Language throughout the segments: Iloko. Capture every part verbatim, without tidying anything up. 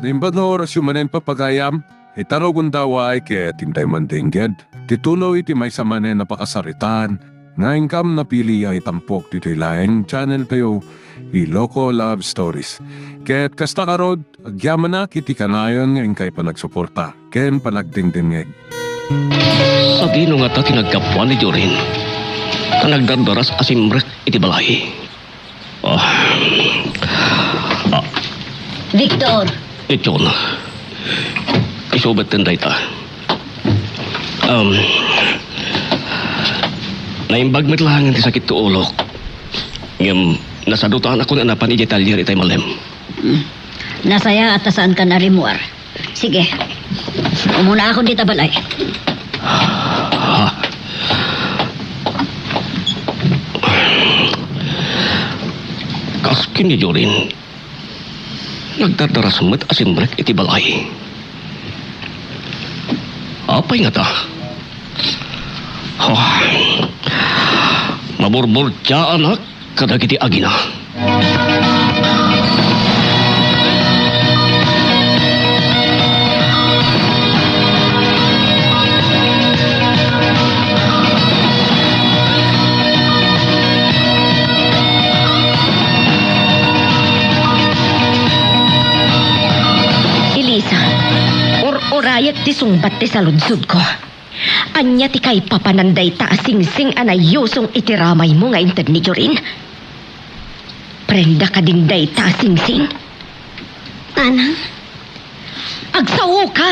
Naimbag nga orasyo manen, papagayam, ita rugonda, ket intay man dengged ti tuloy ti maysa manen a pakasaritaan nga inkam napili a itampok ditoy laeng channel tayo, Iloko Love Stories. Ket kasta ngarud, agyamanak iti kanayon nga inkay panagsuporta ken panagdengdengngeg. Sadino ngata ti naggapuan ni Jorin a nagdardaras a simrek iti balay? Ah. Ah. Victor! Ichon. Isu met dayta. Um, naimbag met laeng ti sakit ti ulok. Ngem, nasadutan a kun a napan idiay talyer itay malem. Hmm. Nasayaat ta saanka narimmuar. Sige. Umunaakon dita balay. Ha? Kas ken ni Jorin, nagdardaras met a simrek iti balay. Apay ngata? Oh, maburburtiaanak kadagiti agina. Elisa, ur-urayek ti sungbat ti saludsodko. Ania ti kaipapanan dayta a singsing a nayusong iti ramaymo nga inted ni Jorin? Prenda kadin dayta a singsing? Nanang? Agsaoka!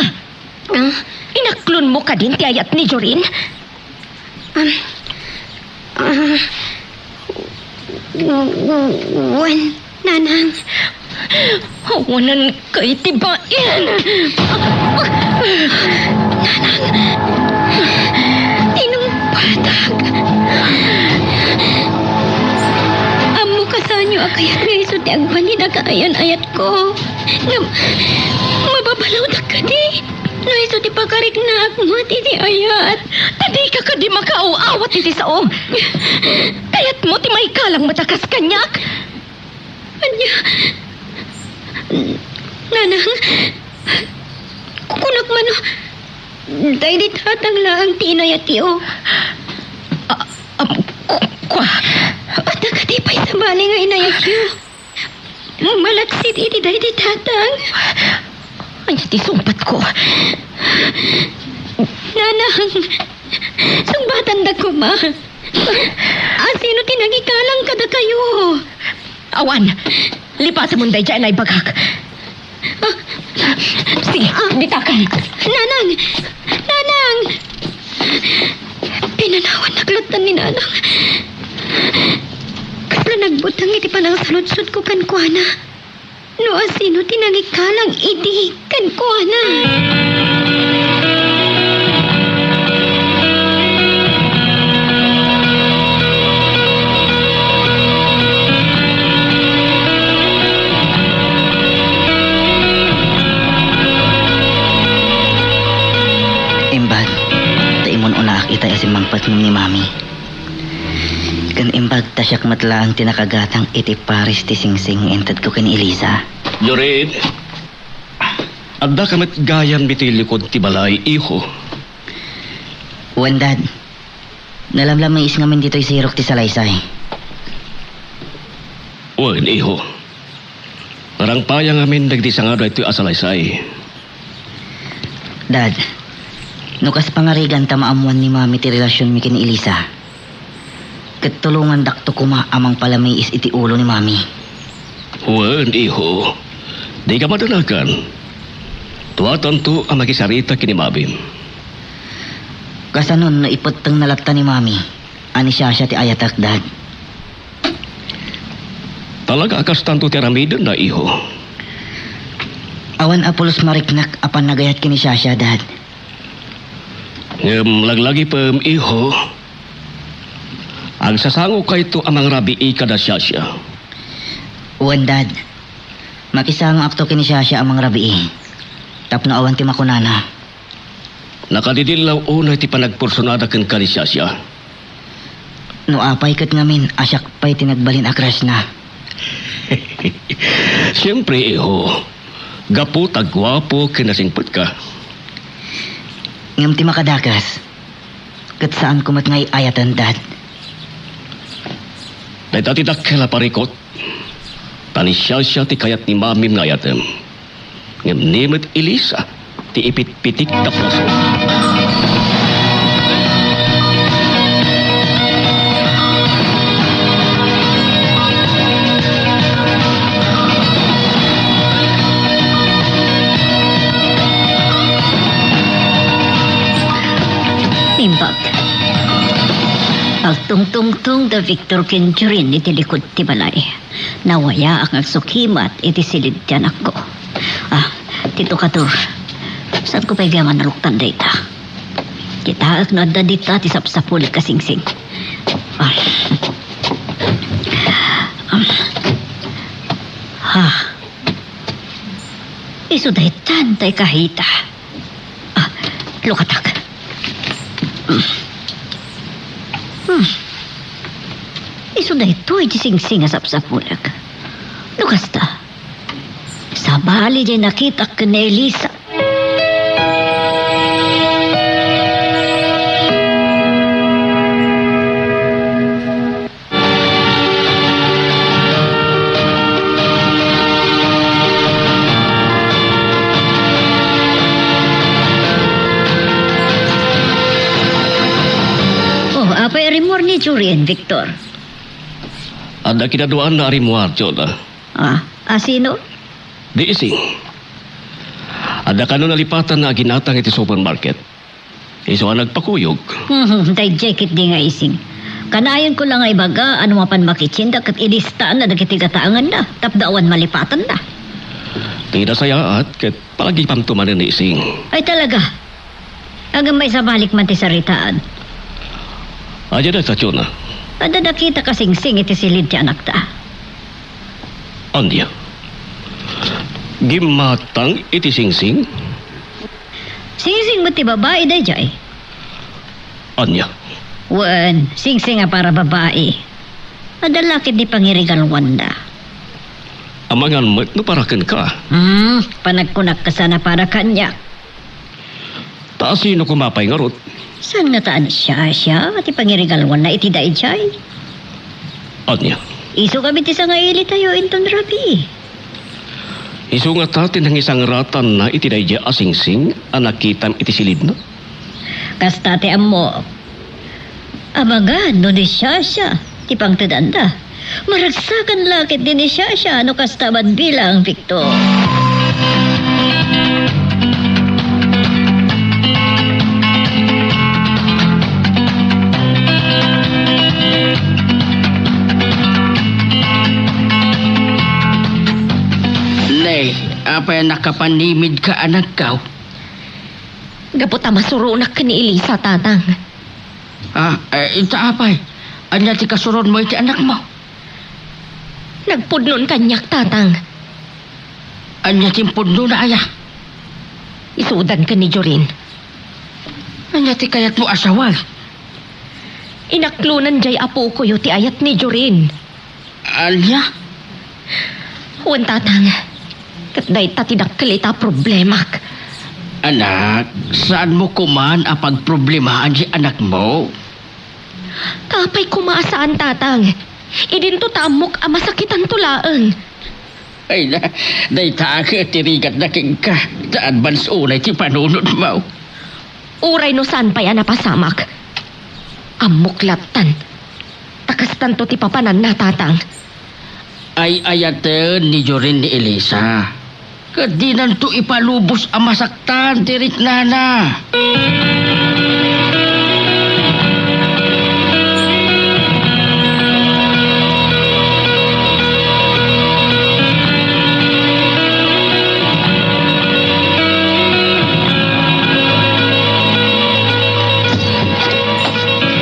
Ah? Inaklonmo kadin ti ayat ni Jorin? Um, ah, w-, w-, wen, Nanang. Awananka iti bain. Nanang, tinungpatak. Ammoka sano a kayat nga isu ti agbalin a kaayan-ayatko. Ngem, mababalawdak kadi no isu ti pakariknaak met iti ayat. Ta dika kadi makaaw-awat iti saom. Kayatmo ti maikalang met a kas kaniak? Ania? Nanang, kukunak mano, daydi tatang laeng ti inayatyo. A-, am, ku-, kua? Adda kadi pay sabali nga inayatyo? Malaksid iti daydi tatang. Ania ti sungbatko? Nanang, sungbatandak koma. Asino ti nangikalang kadakayo? Awan. Lipasamon daydiay a naibagak. Ah. Sige, ah, ditakan. Nanang! Nanang! Pinanawannak latta ni Nanang. Kasla nagbuteng iti panangsaludsodko kenkuana. No asino ti nangikalang idi kenkuana. Imbag ta imun-unaak itay a simmangpet ni Mami. Ken imbag ta siak met laeng ti nakagatang iti pares ti singsing nga intedko ken ni Elisa. Jorin, addaka met gayam ditoy likod ti balay, iho. Wen, Dad. Nalamlamiis ngamin ditoy sirok ti salaysay. Wen, iho. Narangpaya ngamin dagiti sangado daytoy a salaysay. Dad, no kas pangarigan ta maammoan ni Mami ti relasionmi ken ni Elisa, ket tulongandakto koma a mangpalamiis iti ulo ni Mami. Wen, iho, dika madanagan. Tuatanto a makisarita ken ni Mami. Kasanon no ipettengna latta ni Mami a ni Shasha ti ayatek, Dad? Talaga a kastanto ti aramidenna, iho? Awan a pulos mariknak a pannagayat ken ni Shasha, Dad. Ngem laglagipem, iho, agsasangokayto a mangrabii kada Shasha. Wen, Dad. Makisangoakto ken ni Shasha a mangrabii tapno awan ti makunana. Nakadidillaw unay ti panagpursonada kenka ni Shasha. No apay ket ngamin a siak pay ti nagbalin a crushna? Siempre, iho. Gapu ta guapo ken nasingpetka. Ngem ti makadakes, ket saanko met nga ay-ayaten, Dad. Dayta ti dakkel a parikut, ta ni Shasha ti kayat ni Mamim nga ayatem. Ngem ni met Elisa ti ipitpitik tapno. Naimbag. Agtungtungtong da Victor ken Jorin iti likud ti balay. Nawayaak nga agsukimat iti silid ti anakko. Ah, ti tukator. Saanko pay gayam a naluktan dayta. Kitaek no adda dita ti sapsapulek a singsing. Ah. Um. Ha. Isu daytan tay kahita. Ah, lukatak. Hmm. Isu daytoy ti singsing a sapsapulek. No kasta, sabali diay nakitak ken ni Elisa. Oh, apay a rimmuar ni Jorin, Victor? Adda kinaduaanna a rimmuar, Jonah. Ah, a sino? Ni Ising. Adda kano nalipatanna a ginatang iti supermarket. Isu a nagpakuyog. Hmm, daydiay ketdi nga Ising. Kanayonko la nga ibaga a no mapan makitienda ket ilistaanna dagiti gataenganna tapno awan malipatanna. Ti nasayaat ket palagipamto manen ni Ising. Ay talaga. Ngem maisabalik man ti saritaan. Ania dayta, Jonah? Adda nakitak a singsing iti silid ti anakta. Ania? Gimmatang iti singsing? Singsing met ti babai daydiay. Ania? Wen, singsing a para babai. Adda la ketdi pangirigaluanna. Amangan met no para kenka. Hmm, panagkunak kasta a para kaniak. Ta sino koma pay ngarud? Saan ngata a ni Shasha ti pangirigaluanna iti daydiay? Ania? Isu kami ti sangailitayo inton rabii. Isu ngata ti nangisangratanna iti daydiay a singsing a nakitam iti silidna? Kasta ti ammok. Amangan no ni Shasha ti pangtedanna. Maragsakan la ketdi ni Shasha no kasta man bilang, Victor. Ne, apay a nakapanimidka a naggaw? Gapu ta masuronak ken ni Elisa, Tatang. Ah, eh, ita apay? Ania ti kasuronmo iti anakmo? Nagpudnon kaniak, Tatang. Ania ti impudnona aya? Isudan ken ni Jorin. Ania ti kayatmo a sawen? Inaklonan diay apokoyo ti ayat ni Jorin. Ania? Wen, Tatang. Ket dayta ti dakkel ita a problemak. Anak, saanmo koman a pagproblemaan ti anakmo? Apay koma a saan, Tatang? Idinto ta ammok a masakitanto laeng. Ay na, dayta a ket ti rigatna kenka, ta advance unay ti panunotmo. Uray no saan pay a napasamak, ammok lattan. Ta kastanto ti papananna, Tatang. Ay-ayaten ni Jorin ni Elisa. Ket dinanto ipalubos a masaktan ti riknana.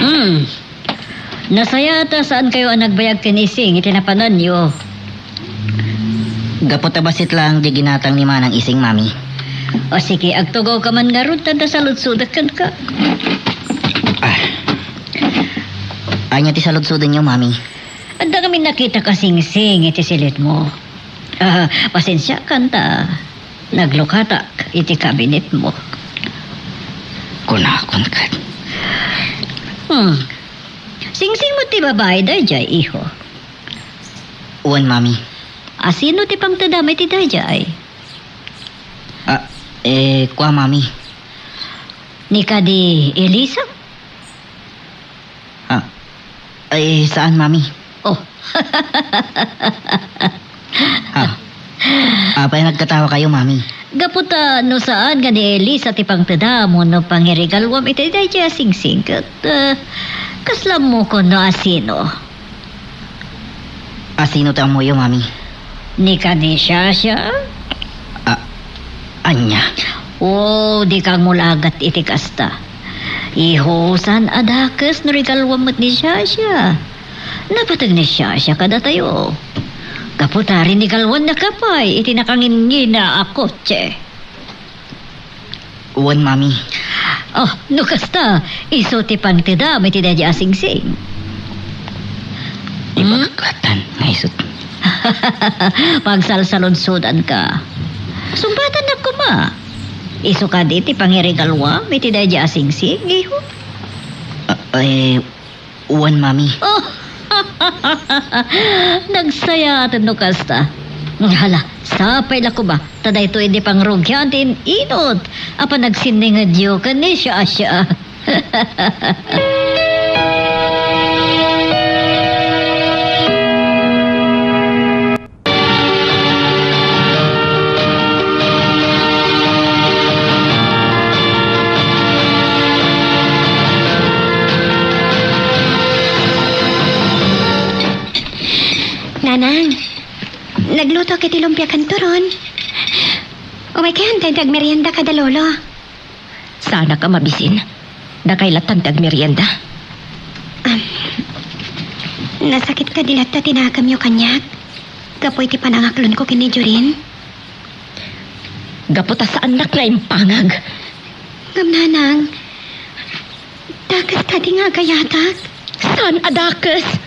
Hmm. Nasayaat a saankayo a nagbayag ken Ising iti napananyo. Gapu ta bassit laeng ti ginatang ni Manang Ising, Mami. O sige, agtugawka man ngarud ta adda saludsodek kenka. Ah. Ania ti saludsodenyo, Mami? Adda ngamin nakitak a singsing iti silidmo. Ah, pasensiakan ta. Naglukatak iti kabinetmo. Kunakon ket. Hmm. Singsing met ti babai daydiay, iho. Wen, Mami. Asino ti pangtedam iti daydiay? Ah, eh, kua, Mami. Ni kadi Elisa? Ah, eh, saan, Mami? Oh. Ah, apay nagkatawakayo, Mami? Gapu ta no saan nga ni Elisa ti pangtedam wenno pangiregaluam iti daydiay a singsing ket, ah, kasla ammokon no asino. Asino ti ammoyo, Mami? Ni kadi Shasha? Ah, ania? Oh, dika ngulagat iti kasta. Iho, saan a dakes no regaluam met ni Shasha. Napateg ni Shasha kadatayo. Gapu ta rinigaluannaka pay iti nakangingina a kotse. Wen, Mami. Oh, no kasta, isu ti pangtedam iti daydiay a singsing. Hmm? Ibagak latta nga isu ti. Pagsalsaludsodanka. Sungbatannak koma. Isu kadi ti pangiregaluam iti daydiay a singsing, iho? Ah, eh, Wen, Mami. Oh! Nagsayaat no kasta. Hala, sapay la koma, ta daytoy idi pangrugian ti in-inut a panagsinningedyo ken ni Shasha. Nanang, nagluto ket ti lumpia ken turon. Umaykayo, ta agmerienda kada lolo. Saanak a mabisin. Dakay lattan ti agmerienda. Am, nasakit kadi latta ti naakemyo kaniak? Gapu iti panangaklonko ken ni Jorin? Gapu ta saannak nga impangag. Ngem nanang, dakes kadi nga agayatak? Saan a dakes?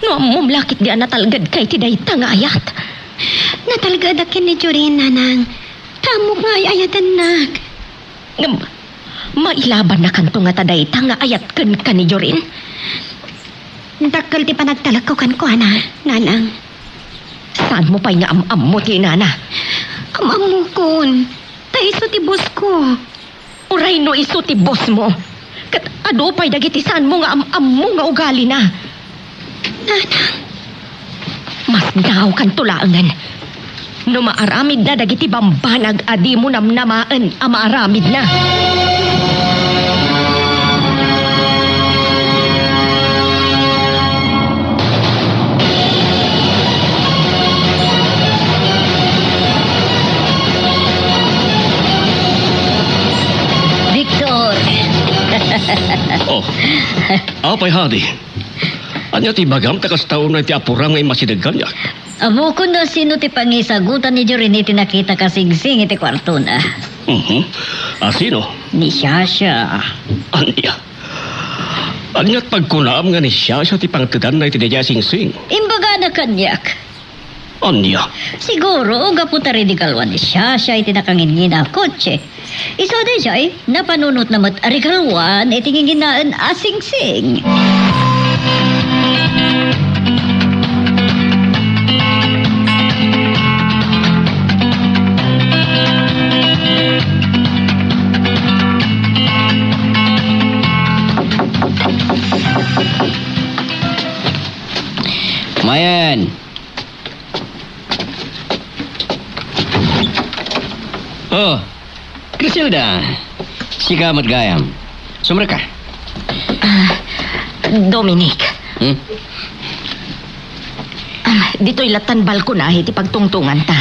No ammom la ketdi a natalgedka iti dayta nga ayat. Natalgedak ken ni Jorin, nanang. Ta ammok nga ay-ayatennak. Ngem, mailabannakanto ngata dayta nga ayat kenka ni Jorin? Dakkel ti panagtalekko kenkuana, nanang. Saanmo pay nga am-ammo ti inana? Am-ammokon. Ta isu ti bossko. Uray no isu ti bosmo, ket adu pay dagiti saanmo nga am-ammo nga ugalina. Nanang. Masdaawkanto laengen no maaramidna dagiti bambanag a dimo namnamaen a maaramidna. Victor! Oh, apay, Hadi? Ania ti ibagam ta kasta unay ti apuram nga immasideg kaniak? Ammokon no sino ti pangisagutan ni Jorin iti nakitaka a singsing iti kuartona. Mhm. A sino? Ni Shasha. Ania? Ania't pagkunaam nga ni Shasha ti pangtedanna iti daydiay a singsing? Imbagana kaniak. Ania? Siguro, gapu ta rinigaluan ni Shasha iti nakangingina a kotse. Isu daydiay, napanunotna met a regaluan iti nginginaen a singsing. Mayen. Oh, Criselda, sika met gayam. Sumrek ka. Ah, Dominic. Hmm? Ah, ditoy lattan balkonahe ti pagtungtunganta.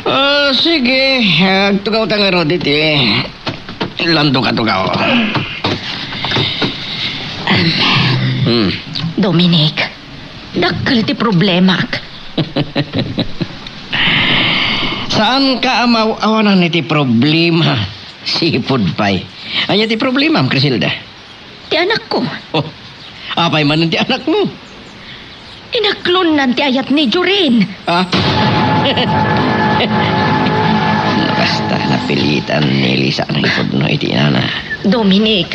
Ah, sige. Agtugawta ngarud iti landok a tugaw. Hmm. Dominic, dakkel ti problemak. Saanka a maaw-awanan iti problema? Sipud pay. Ania ti problemam, Criselda? Ti anakko. Oh, apay manen ti anakmo? Inaklonnan ti ayat ni Jorin. Ha? Hasta napilitan ni Elisa nga ipudno iti inana. Dominic,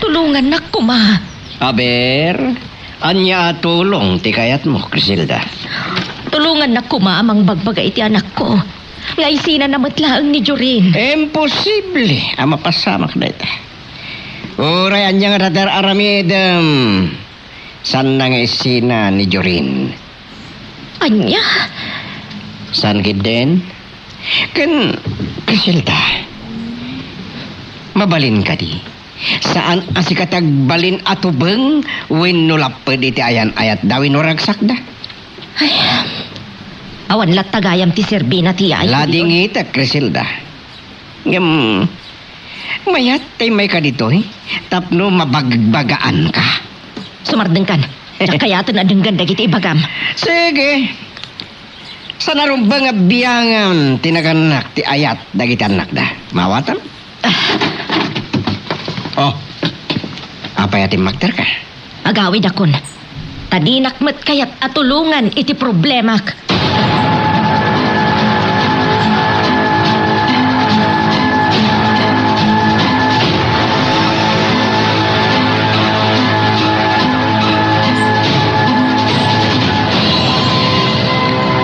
tulongannak koma. Aber, ania a tulong ti kayatmo, Criselda? Tulongannak koma a mangbagbaga iti anakko. Nga isinana met laeng ni Jorin. Imposible a mapasamak dayta. Uray ania nga dar-aramidem, saanna nga isina ni Jorin. Ania? Saan ketdin? Ken, Criselda, mabalin kadi? Saan a sika ti agbalin a tubeng wenno lapped iti ayan-ayatda wenno ragsakda? Ay, awan latta gayam ti serbina ti yay. Ladingitek, Criselda. Ngem, mayat ti immayka ditoy tapno mabagbagaanka. Sumardengkan. Diak kayaten a denggen dagiti ibagam. Sige. Saan a rumbeng a biangan ti nagannak ti ayat dagiti annakda. Maawatam? Oh, apay a timmakderka? Agawidakon. Ta dinak met kayat a tulongan iti problemak.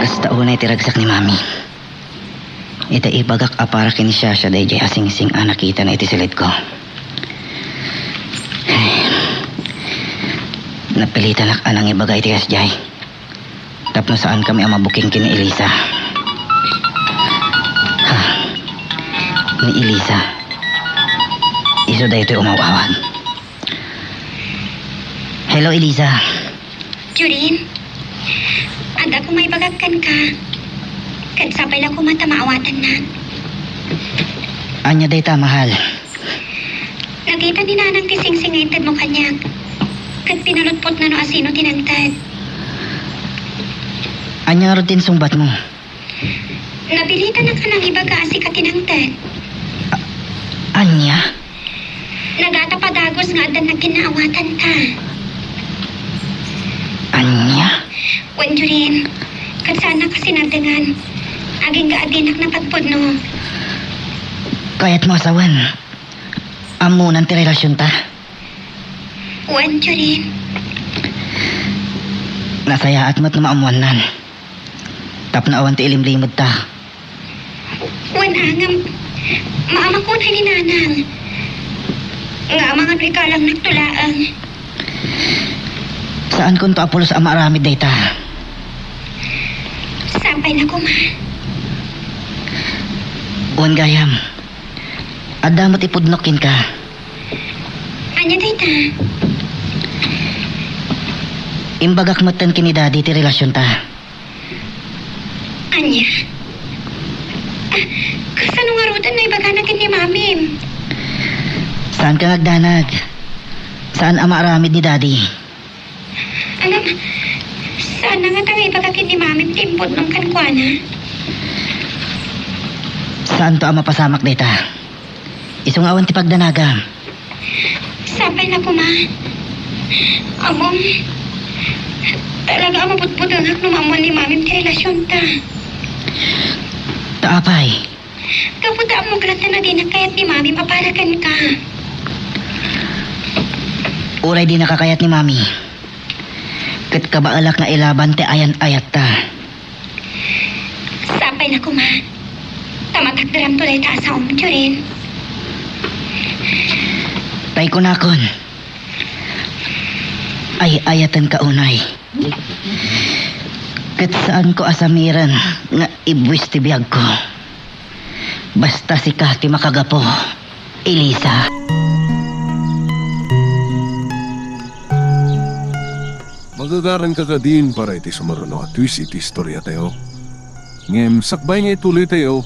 Kasta unay ti ragsak ni Mami. Ita ibagak a para ken ni Shasha daydiay a singsing a nakitana iti silidko. Napilitanak a nangibaga iti kasdiay tapno saankami a mabuking ken ni Elisa. Ha? Ni Elisa? Isu daytoy umaw-awag. Hello, Elisa. Jorin, adda koma ibagak kenka. Ket sapay la koma ta maawatannak. Ania dayta, mahal? Nakita ni Nanang ti singsing nga intedmo kaniak, ket pinalutpotna no asino ti nangted. Ania ngarud ti insungbatmo? Napilitanak a nangibaga a sika ti nangted. A-, ania? Nagata padagus nga addan nagkinnaawatanta. Ania? Wen, Jorin, ket saannak a sinardengan. Agingga a dinak napagpudno. Kayatmo a sawen, ammonan ti relasionta? Wen, Jorin. Nasayaat met no maammoannan. Tapno awan ti ilimlimedta. Wen, a ngem, maamak unay ni Nanang. Nga amangan no ikalangnak to laeng. Saankonto a pulos a maaramid dayta. Sapay la koma. Wen gayam. Adda met ipudnok kenka. Ania dayta? Imbagak metten ken ni Daddy ti relasionta. Ania? Ah, kasano ngaruden no ibagana ken ni Mamim? Saanka nga agdanag. Saan a maaramid ni Daddy. Alam, saanna ngata nga ibaga ken ni Mamim ti impudnom kenkuana? Saanto a mapasamak dayta. Isu nga awan ti pagdanagam. Sapay la koma. Ammom, talaga a mabutbutengak no maammoan ni Mamim ti relasionta. Ta apay? Gapu ta ammok latta a dinak kayat ni Mamim a para kenka. Uray dinaka kayat ni Mami, ket kabaelak nga ilaban ti ayan-ayatta. Sapay la koma. Ta matakderamto dayta a saom, Jorin. Tay kunakon, ay-ayatenka unay. Ket saanko a samiren nga ibuis ti biagko. Basta sika ti makagapu, Elisa. Magagaranka kadin para iti sumaruno a twist iti istoriatayo. Ngem sakbay nga ituloytayo,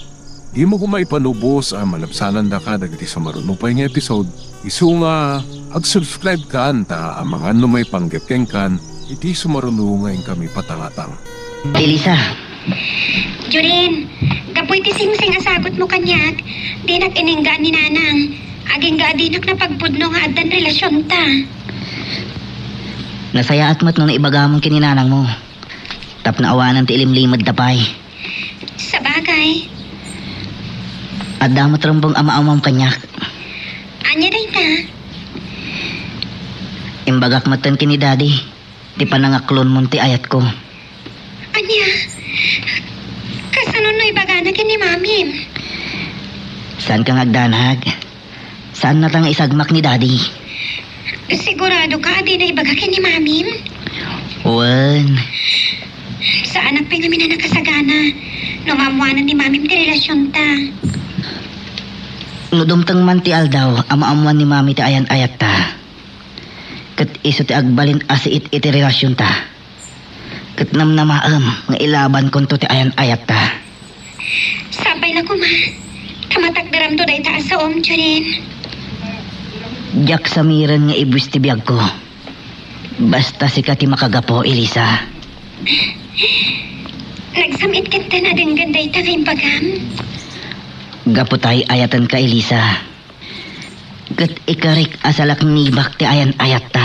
dimo koma ipanubos a malabsanandaka dagiti sumaruno pay nga episode. Isu nga ag-subscribe kan ta amangan no maipanggep kenkan iti sumaruno nga inkami patangatang. Elisa. Jorin, gapu iti singsing a sagutmo kaniak, dinak ininggaan ni Nanang. Agingga a dinak napagpudno nga addan relasionta. Nasayaat met no naibagamon ken ni Nanangmo. Tapno awanen ti ilimlimedda pay. Sabagay. Adda met rumbeng a maammoam kaniak. Ania dayta? Imbagak metten ken ni Daddy ti panangaklonmon ti ayatko. Ania? Kasano no ibagana ken ni Mamim? Saanka nga agdanag. Saannata nga isagmak ni Daddy. Siguradoka a dina ibaga ken ni Mamim? Wen. Saanak pay ngamin a nakasagana no maammoanan ni Mamim ti relasionta. No dumteng man ti aldaw a maammoan ni Mami ti ayan-ayatta, ket isu ti agbalin a siit iti relasionta. Ket namnamaem nga ilabankonto ti ayan-ayatta. Sapay la koma, ta matakderamto dayta a saom, Jorin. Diak samiren nga ibuis ti biagko. Basta sika ti makagapu, Elisa. Nagsam-it kentan a denggen dayta nga imbagam. Gapu ta ay-ayatenka, Elisa. Ket ikarik a salaknibak ti ayan-ayatta.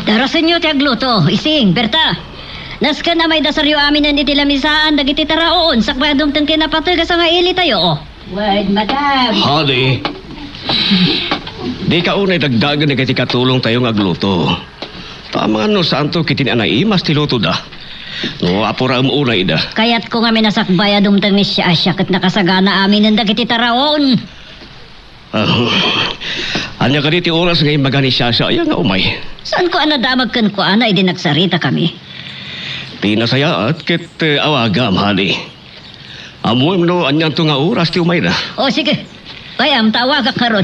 Darasenyo ti agluto, Ising, Berta. Nasken a maidasaryo aminen iti lamisaan dagiti taraon sakbay a dumteng ti napategas a nga ilitayo. Wen, madam. Honey, dika unay dagdagen dagiti katulongtayo nga agluto. Amangan no saanto ketdi a naimas ti lutoda. No apuraem unayda. Kayatko ngamin a sakbay a dumteng ni Shasha ket nakasagana aminen dagiti taraon. Ah, ania kadi ti oras nga imbaga ni Shasha aya nga umay? Saanko a nadamag kenkuana idi nagsaritakami? Ti nasayaat ket, eh, awagam, honey. Ammoem no anianto nga oras ti umayna. O, sige. Kayam, ta awagak ngarud.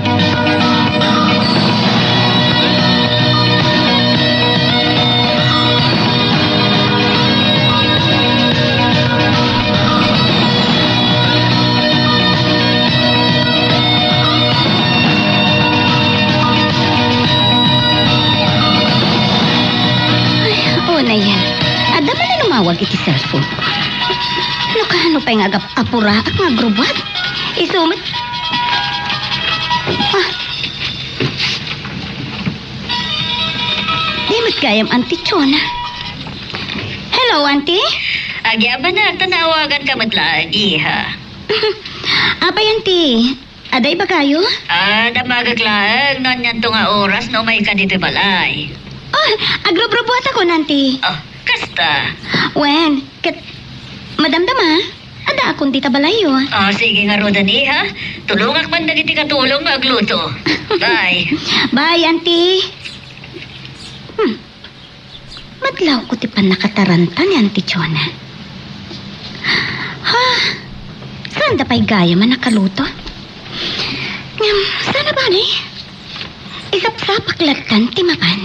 Ay, unayen. Adda man a lumawag iti cellphone. No kaano pay nga agap-apuraak nga agrubbuat? Isu met. Ah. Di met gayam, Auntie Chona. Hello, Auntie? Agyamanak ta naawaganka met laeng, iha. Apay, Auntie? Adda ibagayo? Ah, damagek laeng no anianto nga oras no umayka ditoy balay. Oh, agrubrubuatakon, Auntie. Oh, kasta. Wen, ket madamdama, addaakon dita balayyo. Ah, sige ngaruden, iha. Tulongak man dagiti katulong nga agluto. Bye. Bye, Auntie. Hmm. Madlawko ti pannakataranta ni Auntie Chona. Ha? Saanda pay gayam a nakaluto? Ngem, saan a bale? Isapsapak lattan ti mapan.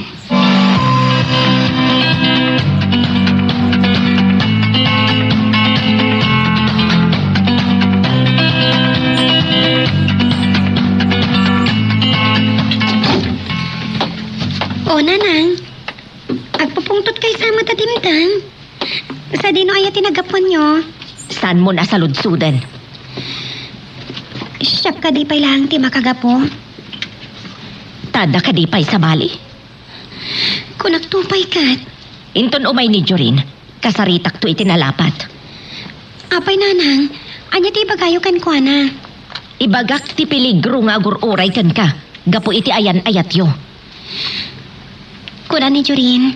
O, Nanang. Agpupungtotkay sa met a dimteng. Sadino aya ti naggapuanyo? Saanmon a saludsoden? Siak kadi pay laeng ti makagapu? Ta adda kadi pay sabali? Kunakto pay ket. Inton umay ni Jorin, kasaritakto iti nalapat. Apay, Nanang, ania ti ibagayo kenkuana? Ibagak ti peligro nga agur-uray kenka gapu iti ayan-ayatyo. Kuna ni Jorin,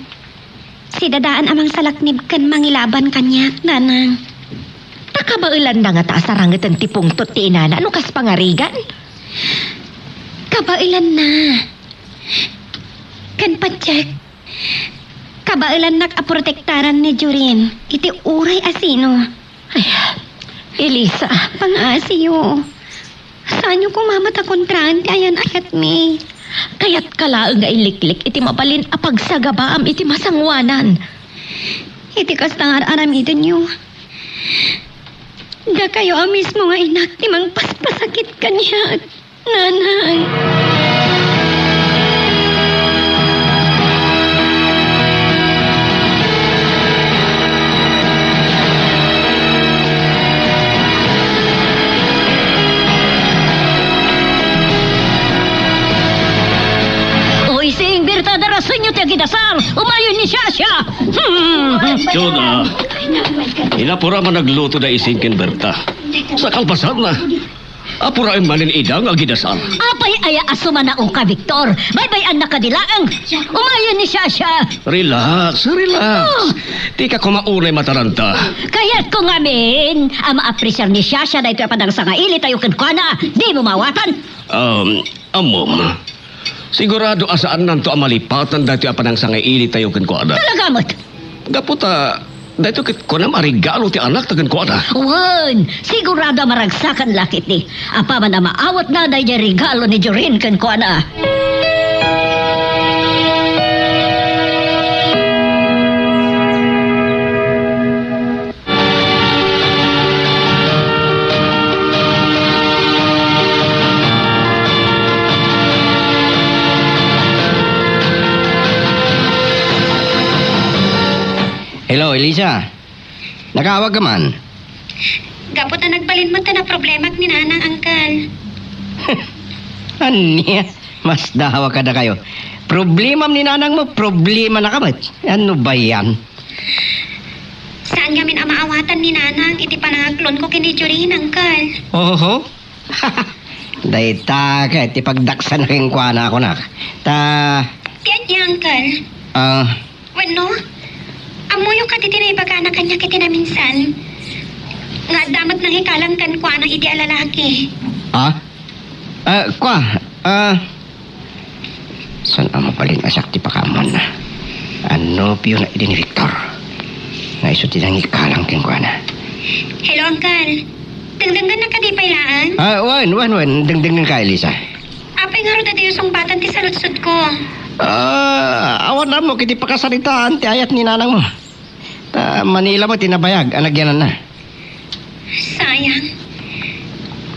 sidadaan a mangsalaknib ken mangilaban kaniak, Nanang. Ta kabaelanna ngata a sarangeten ti pungtot ti inana no kas pangarigan? Kabaelanna. Ken patiek, kabaelannak a protektaran ni Jorin iti uray a sino. Ay, Elisa. Pangngasiyo. Saanyo koma met a kontraan ti ayan-ayatmi. Kayatka laeng nga iliklik iti mabalin a pagsagabaam iti masangoanan. Iti kasta nga ar-aramidenyo, dakayo a mismo nga inak ti mangpaspasakit kaniak. Nanang. Agidasar, umayon ni Shasha. Hmm. Jona, inapura man nagluto da isin ken Berta. Sa kalpasanna, apuraem manen ida nga agidasar. Apay aya a sumanaongka, Victor? Baybay-anna kadi laeng. Umayon ni Shasha. Relax, relax. Oh. Dika koma unay mataranta. Kayatko ngamin a maapresiar ni Shasha daytoy a panangsangaili tayo kenkuana. Dimo maawatan? Um, ammom. Sigurado a saannanto a malipatan daytoy a panangsangaili tayo kenkuana. Talaga met? Gapu ta, daytoy ket kunam a regalo ti anakta kenkuana. Wen, sigurado a maragsakan la ketdi. Apaman a maawatna daydiay regalo ni Jorin kenkuana. Hello, Elisa. Nakaawag ka man? Gapu ta nagbalin met ti naproblemak ni Nanang, Uncle. Ania? Mas dawa kadakayo. Problemam ni nanangmo, problemana ka met. Ano ba yan? Saan ngamin a maawatan ni Nanang iti panangaklonko ken ni Jorin, Uncle. Oho. Dayta ket ti pagdaksan kenkuana, kunak. Ta Ti ania, Uncle? Ah. Wenno, ammoyo kadi ti naibagana kaniak iti naminsan nga adda met nangikalang kenkuana idi a lalaki. Ah? Ah, kua, ah, saan a mabalin a siak ti pakaammoanna? A nobio na idi ni Victor nga isu ti nangikalang kenkuana. Hello, Uncle. Dengdengngennaka kadi pay laeng? Ah, wen, wen, wen. Dengdengngeka, Elisa. Apay ngarud a diyo sungbatan ti saludsodko? Ah, awan ammok iti pakasaritaan ti ayat ni nanangmo. Ta Manila met ti nabayag a nagyananna. Sayang.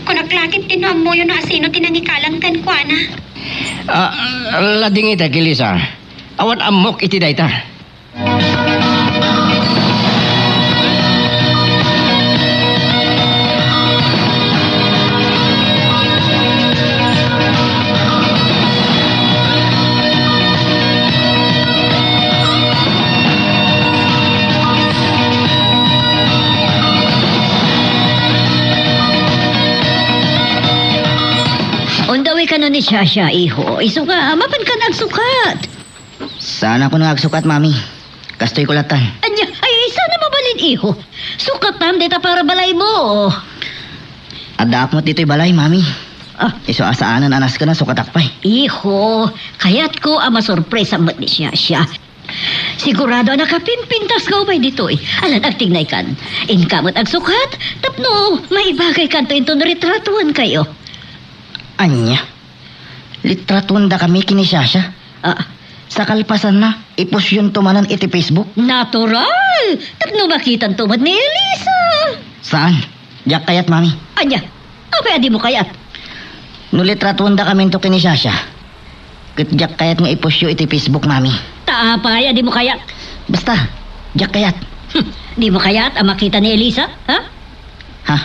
Kunak la ketdi no ammoyo no asino ti nangikalang kenkuana. Ah, ladingitek, Elisa. Awan ammok iti dayta. Undawi kano ni Shasha, iho. Isu nga, mapanka nga agsukat. Saan ako nga agsukat, Mami. Kastoy ko latan. Ania, ay, saan a mabalin, iho? Sukatam dayta para balaymo. Addaak met ditoy balay, Mami. Ah. Isu a saanen a nasken a sukatak pay. Iho, kayatko a masurpresa met ni Shasha. Sigurado a nakapimpintas ka pay ditoy. Alan, agtignaykan. Inka met agsukat, tapno maibagaykanto inton retratuenkayo. Ania? Litratuendakami ken ni Shasha? Ah. Sa kalpasanna, iposyonto manen iti Facebook? Natural! Tapno makitanto met ni Elisa! Saan? Diak kayat, Mami. Ania? Apay a dimo kayat? No litratuendakaminto ken ni Shasha, ket diak kayat nga ipusyo iti Facebook, Mami. Ta apay a dimo kayat? Basta, diak kayat. Hmm, dimo kayat a makita ni Elisa, ha? Ha?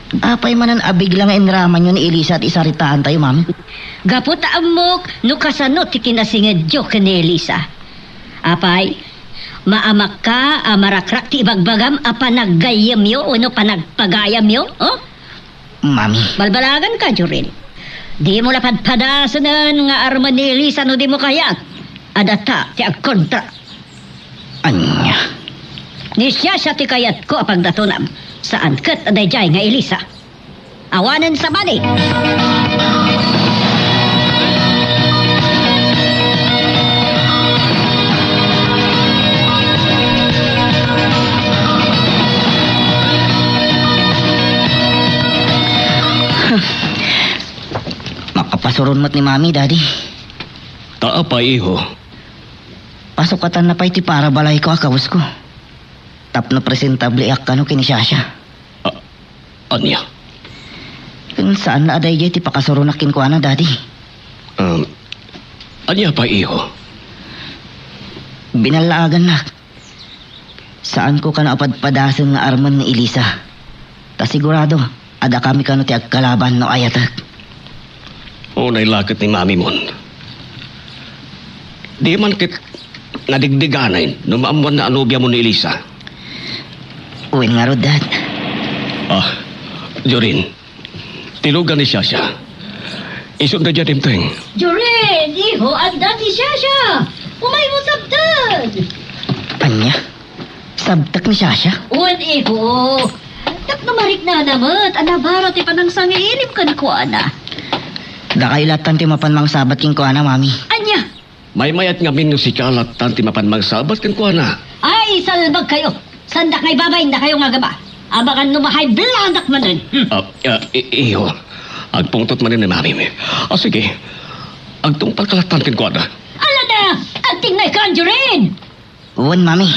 Apay manen a bigla nga inramanyo ni Elisa ti isaritaantayo, Mami? Gapu ta ammok no kasano ti kinasingedyo ken ni Elisa. Apay, maamakka a marakrak ti ibagbagam a panaggayyemyo wenno panagpagayamyo, oh? Mami. Balbalaganka, Jorin. Dimo la padpadasen nga armen ni Elisa no dimo kayat. Adda ta ti agkontra. Ania? Ni Shasha ti kayatko a pagdatonam. Saan ket a daydiay nga Elisa. Awanen sabali. Makapasuron met ni Mami, Daddy. Ta apay, iho? Pasukatanna pay ti para balayko a kawesko. Tapno presentabliak kano ken ni Shasha. A-, ania? Ken saan a daydiay ti pakasuronak kenkuana, Daddy. Um, ania pay, iho? Binallaagannak. Saanko kano a padpadasen nga armen ni Elisa. Ta sigurado, adda kami kano ti agkalaban no ayatek. Unay la ket ni mamimon. Diman ket nadigdiganen no maammoanna a nobiamo ni Elisa? Wen ngarud, Dad. Ah, Jorin, tilogan ni Shasha. Isunda dia dimteng. Jorin, iho, adda ni Shasha! Umaymo sabded! Ania? Sabtek ni Shasha? Wen, iho. Tapno mariknana met a nabaro ti panangsangiilim kenkuana. Dakayo lattan ti mapan mangsabat kenkuana, Mami. Ania? Maymayat ngamin no sika lattan ti mapan mangsabat kenkuana. Ay, salbagkayo! Saandak nga ibabain dakayo nga agaba. Amangan no ma-high blood-ak manen. Hmm. Ah, ah, i-, iho. Agpungtot manen ni Mami. Ah, sige. Agtungpalka lattan kenkuana. Ala na! Agtingnay ka, Angeline! Wen, Mami.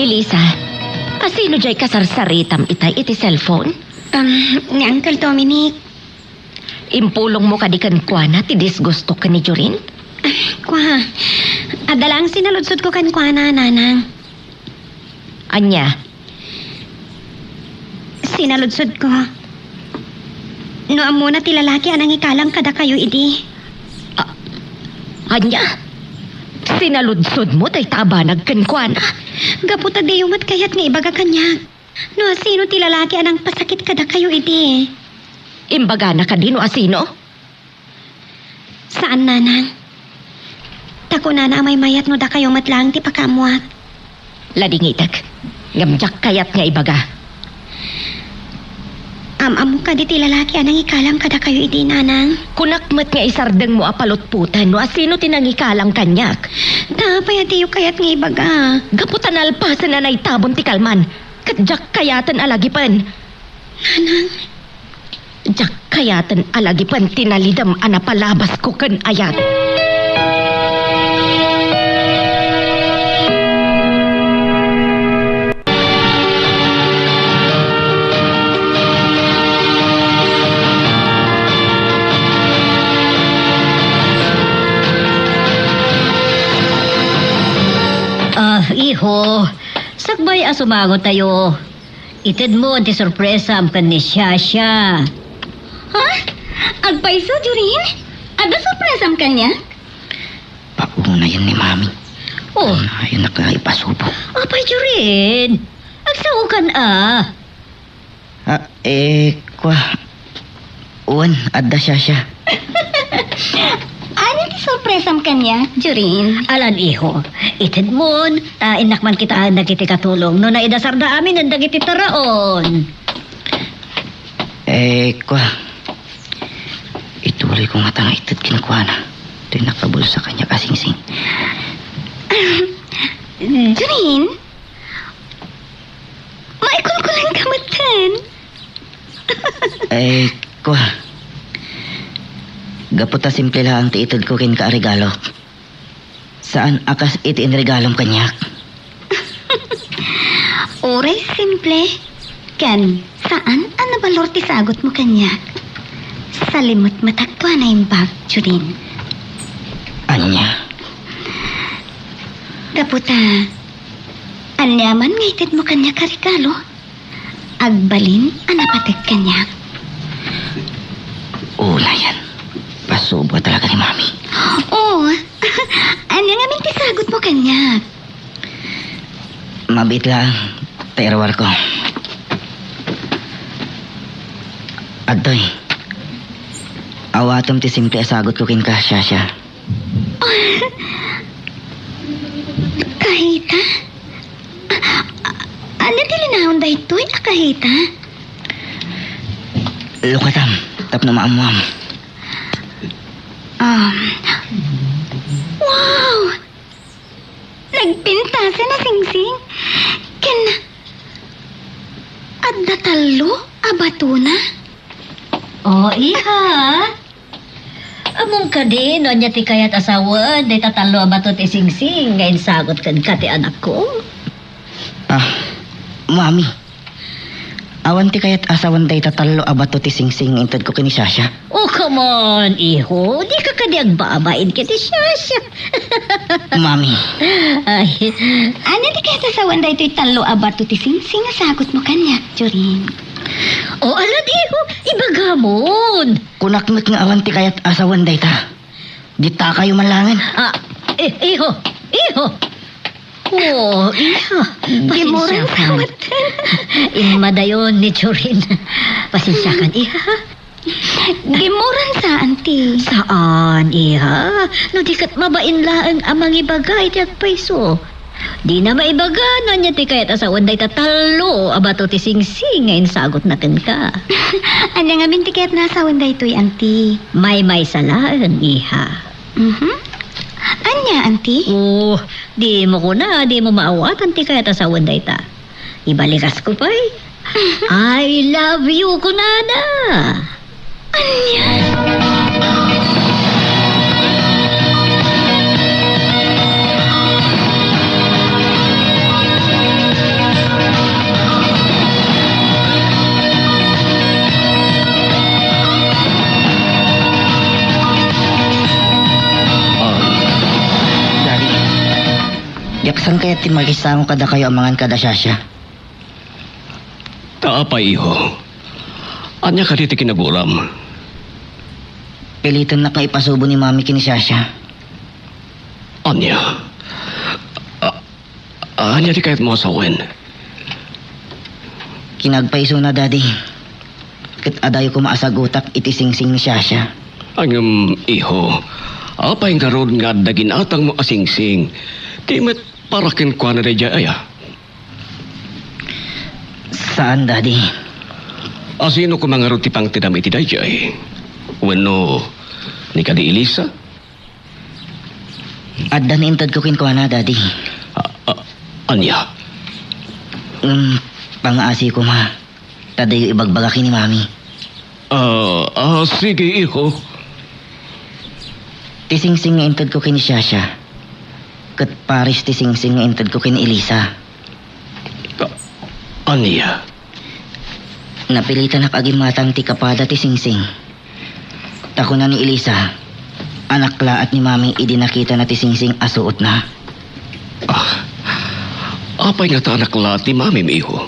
Elisa, asino jay kasarsaritam itay iti cellphone? Um, ni Uncle Dominic. Impulongmo kadi kenkuana ti disgusto ken ni Jorin? Kua, adda laeng sinaludsodko kenkuana, Nanang. Ania? Sinaludsodko no ammona ti lalaki a nangikalang kadakayo idi. A-, ania? Sinaludsodmo dayta a banag kenkuana? Gapu ta diyo met kayat nga ibaga kaniak no asino ti lalaki a nangpasakit kadakayo idi. Imbagana kadi no asino? Saan, Nanang. Ta kunana a maymayat no dakayo met laeng ti pakaammoak. Ladingitek, ngem diak kayat nga ibaga. Am-ammok kadi ti lalaki a nangikalang kadakayo idi, Nanang? Kunak met nga isardengmo a palutpoten no asino ti nangikalang kaniak. Ta apay a diyo kayat nga ibaga? Gapu ta nalpasen a naitabon ti kalman, ket diak kayaten a lagipen. Nanang. Diak kayaten a lagipen ti nalidem a napalabasko ken ayat. Ah, iho, sakbay a sumangotayo. Itedmo ti sorpresam ken ni Shasha. Ha? Agpayso, Jorin? Adda sorpresam kaniak? Paunayen ni Mami. Oh. Paunayen a ipasubo. Apay, Jorin? Agsaokan a. Ah, eh, kua. Wen, adda Shasha. Ania ti sorpresam kaniak, Jorin? Alan, iho. Itedmon, ta innak man kitaen dagiti katulong no naidasarda aminen dagiti taraon. Eh, kua. Ituloy ko ngata nga ited kenkuana toy nakabulsa kaniak a singsing. Jorin? Maikulkulang ka metten. Eh, kua. Gapu ta simple laeng ti itedko kenka a regalo. Saan a kas iti inregalom kaniak. Uray simple, ken saan a nabalor ti sagutmo kaniak. Salimetmetak kua naimbag, Jorin. Ania? Gapu ta, aniaman nga itedmo kaniak a regalo, agbalin a napateg kaniak. Unayen, pasubo talaga ni Mami. Oo. Ania ngamin ti sagutmo kaniak? Mabiit laeng ta iruarko. Adtoy, awatem ti simple a sagutko kenka, Shasha. Kahita? A-, a-, ania ti linaon daytoy a kahita? Lukatam tapno maammuam. Um, wow! Nagpintasen a singsing ken adda tallo a batona. O, iha. Ammom kadi no ania ti kayat a sawen dayta tallo a bato ti singsing nga insagut kenka ti anakko? Ah, Mami. Awan ti kayat a sawen dayta tallo a bato ti singsing nga intedko ken ni Shasha. Oh, come on, iho. Dika kadi agbabain ken ni Shasha. Mami. Ay. Ania ti kayat a sawen daytoy tallo a bato ti singsing nga sagutmo kaniak, Jorin? Oh, ala, iho. Ibagamon. Kunak met nga awan ti kayat a sawen dayta. Ditakayo man laengen. Ah, i-, iho, iho. Oh, iha. Gimuran. Pasensyakan. Immadayon ni Jorin. Pasensyakan, iha. Gimuran sa, Auntie. Saan, iha? No di ket mabain laeng a mangibaga iti agpayso. Dina maibaga no ania ti kayat a sawen dayta tallo a bato ti singsing nga insagutna kenka. Ania ngamin ti kayatna a sawen daytoy, Auntie? Maymaysa laeng, iha. Mhm. Ania, Auntie? Oh, dimo kuna, dimo maawatan ti kayat a sawen dayta. Ibalikas ko pay. I love you, kunana. Ania? Ah, Daddy, diak saan kayat ti makisango kadakayo amangan kada Shasha? Ta apay, iho? Ania kadi ti kinaguram? Pilitannak nga ipasubo ni Mami ken ni Shasha. Ania? A-, ania ti kayatmo a sawen? Kinagpaysona, Daddy. Ket adayo koma a sagutak iti singsing ni Shasha. Ngem, iho, apay ngarud nga adda ginatangmo a singsing? Ti met para kenkuana daydiay aya? Saan, Daddy. A, sino koma ngarud ti pangtedam iti daydiay? Wenno ni kadi Elisa? Adda ni intedko kenkuana, Daddy. A, a, ania? Um, pangaasi koma. Ta diyo ibagbaga ken ni Mami. Ah, ah, sige, iho. Ti singsing nga intedko ken ni Shasha, ket pares ti singsing nga intedko ken ni Elisa. Ah, ania? Napilitanak a gimmatang ti kapada ti singsing. Ta kuna ni Elisa, a naklaat ni Mami idi nakitana ti singsing a suotna. Ah, apay ngata a naklaat ni Mamim, iho?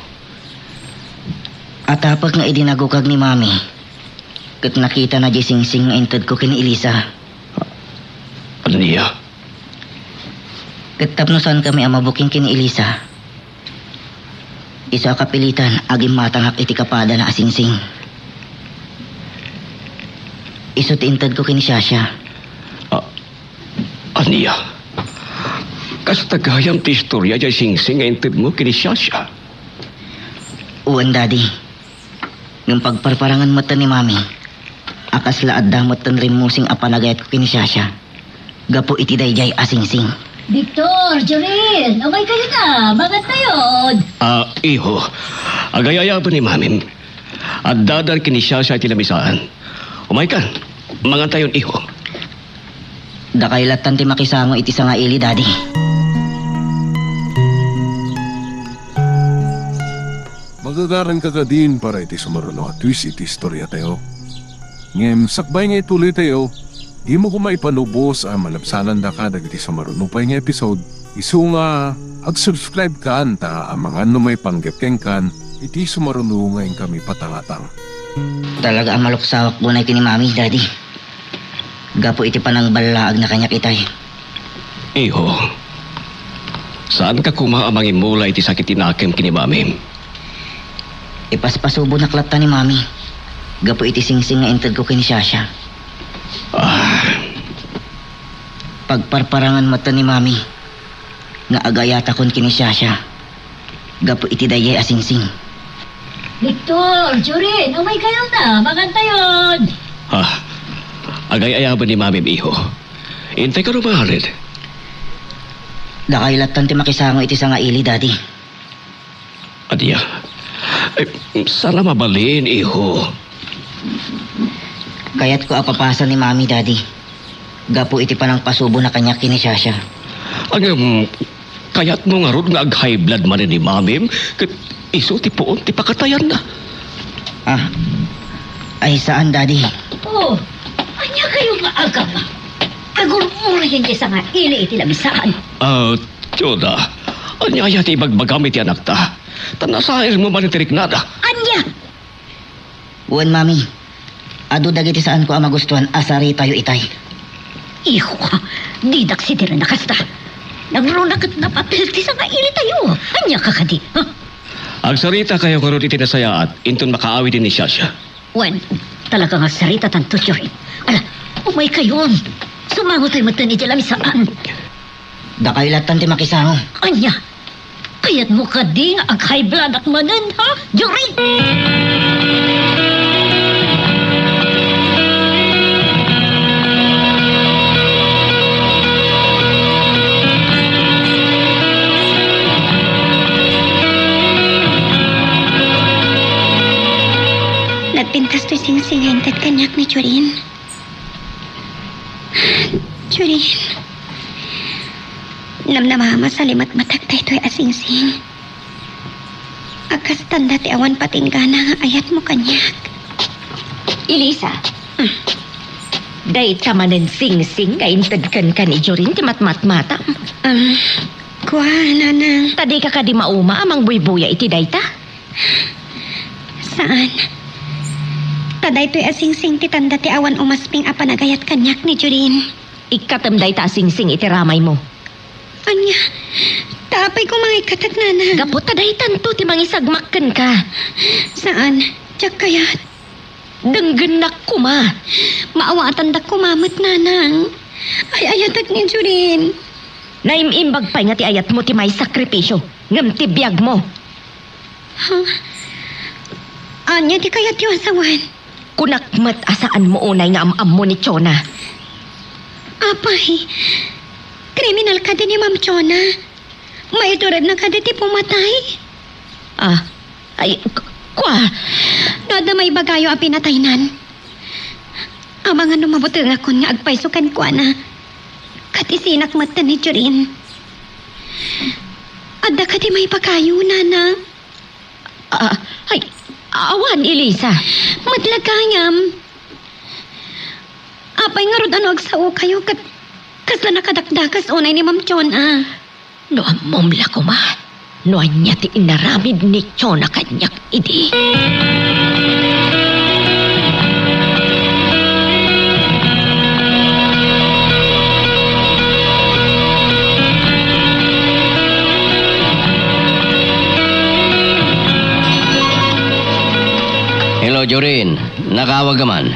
Atapek nga idi nagukag ni Mami, ket nakitana diay singsing nga intedko ken ni Elisa. Ania? Ket tapno saankami a mabuking ken ni Elisa, isu a kapilitan a gimmatangak iti kapadana a singsing. Isu ti intedko ken ni Shasha. A-, ania? Kasta gayam ti istoria diay singsing nga intedmo ken ni Shasha? Wen, Daddy. Ngem pagparparangen metten ni Mami a kasla adda metten rimmusing a panagayatko ken ni Shasha gapu iti daydiay a singsing. Victor, Jorin, umaykayo ta, mangantayon. Ah, iho, agay-ayaben ni Mamim. Addadan ken ni Shasha iti lamisaan. Umaykan, mangantayon, iho. Dakay lattan ti makisango iti sangaili, Daddy. Magagaranka kadin para iti sumaruno a twist iti istoriatayo. Ngem sakbay nga ituloytayo, dimo koma ipanubos a malabsanandaka dagiti sumaruno pay nga episode, isu nga ag-subscribe kan ta amangan no maipanggep kenkan iti sumaruno nga inkami patangatang. Talaga a maluksawak unay ken ni Mami, Daddy. Gapu iti panangballaagna kaniak itay. Iho, saanka koma a mangimula iti sakit ti nakem ken ni Mamim. Ipaspasubonak latta ni Mami gapu iti singsing nga intedko ken ni Shasha. Ah. Pagparparangan met ni Mami nga agayatakon ken ni Shasha gapu iti daydiay a singsing. Victor, Jorin, umaykayo ta, mangantayon. Ha? Agay-ayaben ni Mamim, iho. Intay kano maarid? Dakay lattan ti makisango iti sangaili, Daddy. Ania? Ay, saan a mabalin, iho? Kayatko a papasan ni Mami, Daddy, gapu iti panangpasubona kaniak ken ni Shasha. Ngem, kayatmo ngarud nga ag-high blood manen ni Mamim, ket isu ti puon ti pakatayanna? Ah, ay saan, Daddy. Oh, ania kayo nga agama? Agurgurayen ti sangaili iti lamisaan. Ah, Jonah, ania aya ti ibagbagam iti anakta? Ta nasairmo manen ti riknada. Ania? Wen, Mami. Adu dagiti saanko a magustuan a saritayo itay. Iho, didak sidiren a kasta. Nagruna ket napapil ti sangailitayo. Ania ka kadi, ha? Agsaritakayo ngarud iti nasayaat, inton makaawiden ni Shasha. Wen, talaga nga agsaritatanto, Jorin. Ala, umaykayon. Sumangotayo metten idiay lamisaan. Dakayo lattan ti makisango. Ania? Kayatmo kadi nga ag-high blood ak manen, ha? Jorin! Nagpintas toy singsing nga inted kaniak ni Jorin. Jorin, namnama a masalimetmetek daytoy a singsing. Agkastanda ti awan patinggana nga ayatmo kaniak. Elisa, dayta manen singsing nga inted kenka ni Jorin ti matmatmatam. Um, kua, nanang. Ta dika kadi mauma a mangbuybuya iti dayta? Saan. Ta daytoy a singsing ti tanda ti awan umasping a panagayat kaniak ni Jorin. Ikkatem dayta a singsing iti ramaymo. Ania? Ta apay koma nga ikkatak, nanang? Gapu ta daytanto ti mangisagmak kenka. Saan. Diak kayat. Denggennak koma. Maawatandak koma met, nanang. Ay-ayatek ni Jorin. Naim-imbag pay nga ti ayatmo ti maisakripisio, ngem ti biagmo. Ha? Ania ti kayatyo a sawen? Kunak met a saanmo unay nga am-ammo ni Chona. Apay, kriminal kadi ni Ma'am Chona? Maituredna kadi ti pumatay? Ah, ay, k-, kua. No adda maibagayo a pinataynan, amangan no mabutengakon nga agpayso kenkuana. Ket isinak metten ni Jorin. Adda kadi maibagayo, nanang? Ah, ay, awan, Elisa. Met la gayam. Apay ngarud a no agsaokayo ket kasla nakadakdakes unay ni Ma'am Chona? No ammom la koma no ania ti inaramid ni Chona kaniak idi. Hello, Jorin. Nakawag ka man?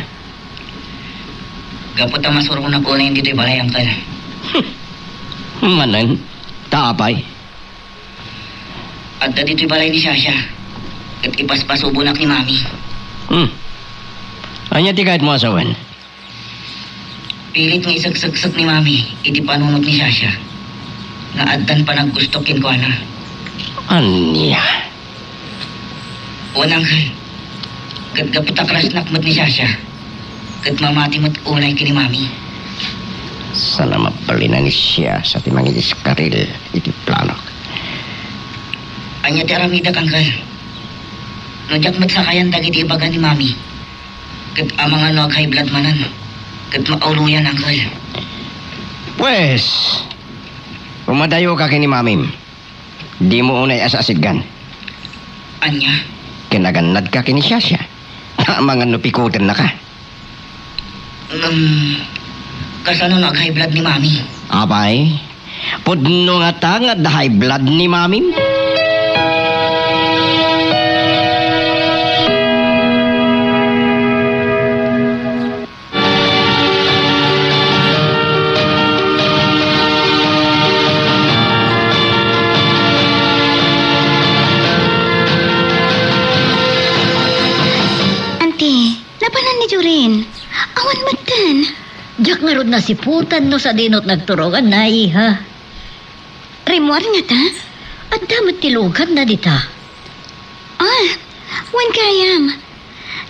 Gapu ta masuronak unay ditoy balay, Uncle. Manen? Ta apay? Adda ditoy balay ni Shasha, ket ipaspasubonak ni Mami. Hmm. Ania ti kayatmo a sawen? Pilit nga isagsagsag ni Mami iti panunot ni Shasha nga addan panaggusto kenkuana. Ania? Wen, Uncle. Ket gapu ta crushnak met ni Shasha, ket mamati met unay ken ni Mami. Saan a mabalin a ni Shasha ti mangidiskaril iti planok. Ania ti aramidak, Uncle? No diak met sakayan dagiti ibaga ni Mami, ket amangan no ag-high blood manen, ket mauloyan, Uncle. Pues, pumadayoka ken ni Mamim. Dimo unay asasidgan. Ania? Ken agannadka ken ni Shasha. Amangan no pikutennaka. Ngem, kasano no ag-high blood ni Mami? Apay, pudno ngata nga adda high blood ni Mamim? Anti, napanan ni Jorin. Awan metten. Diak ngarud nasiputan no sadino ti nagturonganna, iha. Rimmuar ngata? Adda met ti luganna dita. Ah, wen gayam.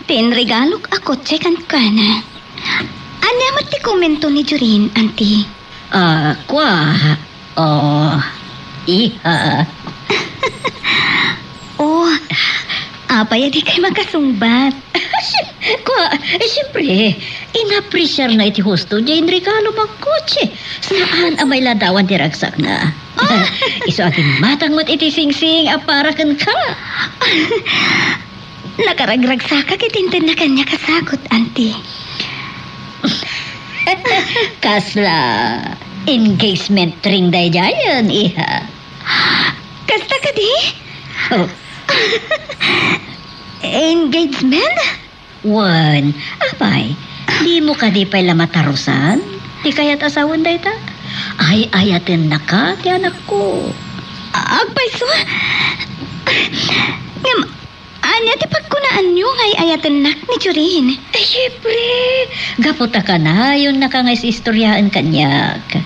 Ti inregalok a kotse kenkuana. Ania met ti komento ni Jorin, Auntie? Ah, kua. Oh, iha. Oh, apay a dikay makasungbat? Kua, eh, siyempre, inapresiar na iti husto diay inregalo nga kotse. Saan a mailadawan ti ragsakna. Ah! Isu a gimmatang met iti singsing a para kenka. Nakaragragsakak iti intedna kaniak a sagut, Auntie. Kasla engagement ring daydiayen, iha? Kasta kadi? Oh. Engagement? Wen, apay, dimo kadi pay la matarusan ti kayat a sawen dayta? Ay-ayatennaka ti anakko. Agpayso? Ngem, ania ti pagkunaanyo nga ay-ayatennak ni Jorin? Eh, siyempre, gapu ta kanayonnaka nga is-istoriaen kaniak.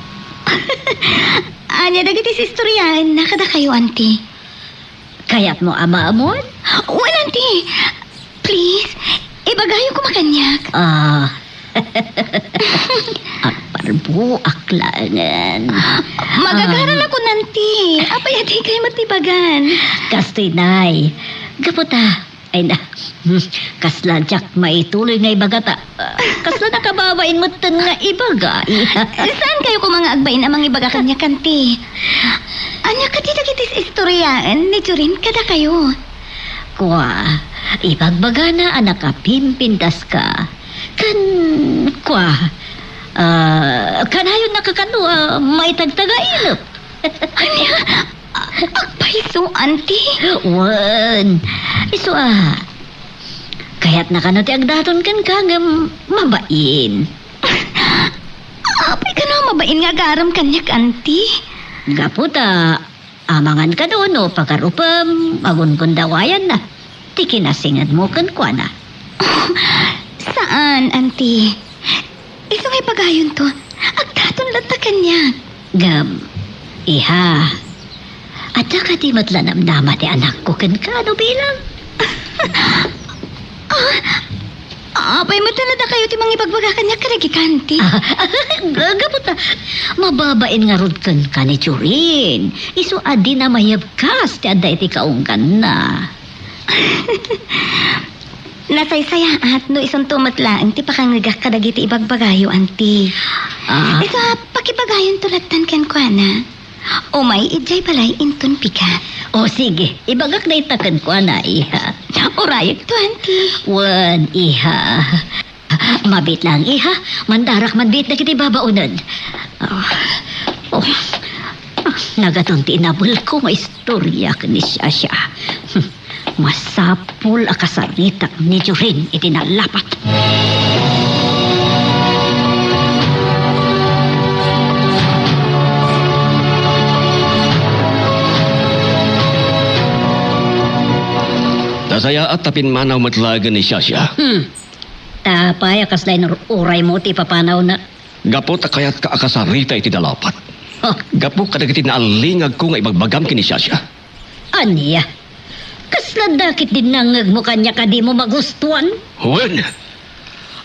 Ania dagiti is-istoriaenna kadakayo, Auntie? Kayatmo a maammoan? Wen, Auntie. Please, ibagayo koma kaniak. Ah. Agparbuak laengen. Magagaranakon, Auntie. Apay a dikay met ibagan? Kastoy, Nay. Gapu ta, ay na, kasla diak maituloy nga ibaga ta, ah, kasla nakababain metten nga ibaga. Saankayo koma nga agbain a mangibaga kaniak, Auntie? Ania kadi dagiti istoriaen ni Jorin kadakayo? Kua, ibagbagana a nakapimpintaska. Ken, kua, ah, kanayonnaka kano a maitagtagainep. Ania? A-, agpayso, Auntie? Wen, isu a, kayatna kano ti agdaton kenka ngem mabain. Apay kano a mabain nga agarem kaniak, Auntie? Gapu ta, amangan kano no pagarupem, agungundawayanna ti kinasingedmo kenkuana. Saan, Auntie. Isu nga ibagayonto, agdaton latta kaniak. Ngem, iha, adda kadi met la namnama ti anakko kenka no bilang? Ah, apay met a dakayo ti mangibagbaga kaniak kadagita, Auntie? Ah, ga-, gapu ta, mababain ngarud kenka ni Jorin. Isu a di na mayebkas ti adda iti kaungganna. Nasaysayaat no isunto met laeng ti pakangngegak kadagiti ibagbagayo, Auntie. Ah. Isu a, pakibagayonto lattan kenkuana. Umay idiay balay inton bigat. O, sige, ibagak dayta kenkuana, iha. Urayekto, Auntie. Wen, iha. Mabiit laeng, iha. Mandarak man biit dagiti babaonen. Ah, oh. Ah, nagaton ti inabelko nga istoria ken ni Shasha. Hmm. Masapul a kasaritak ni Jorin iti nalapat. Nasayaat ta pimmanaw met laengen ni Shasha. Hmm. Ta apay a kasla inur-uraymo ti ipapanawna? Gapu ta kayatka a kasarita iti nalapat. Oh. Gapu kadagiti naalingagko nga ibagbagam ken ni Shasha. Ania? Kasla dakit ti nangngegmo kaniak a dimo magustuan? Wen,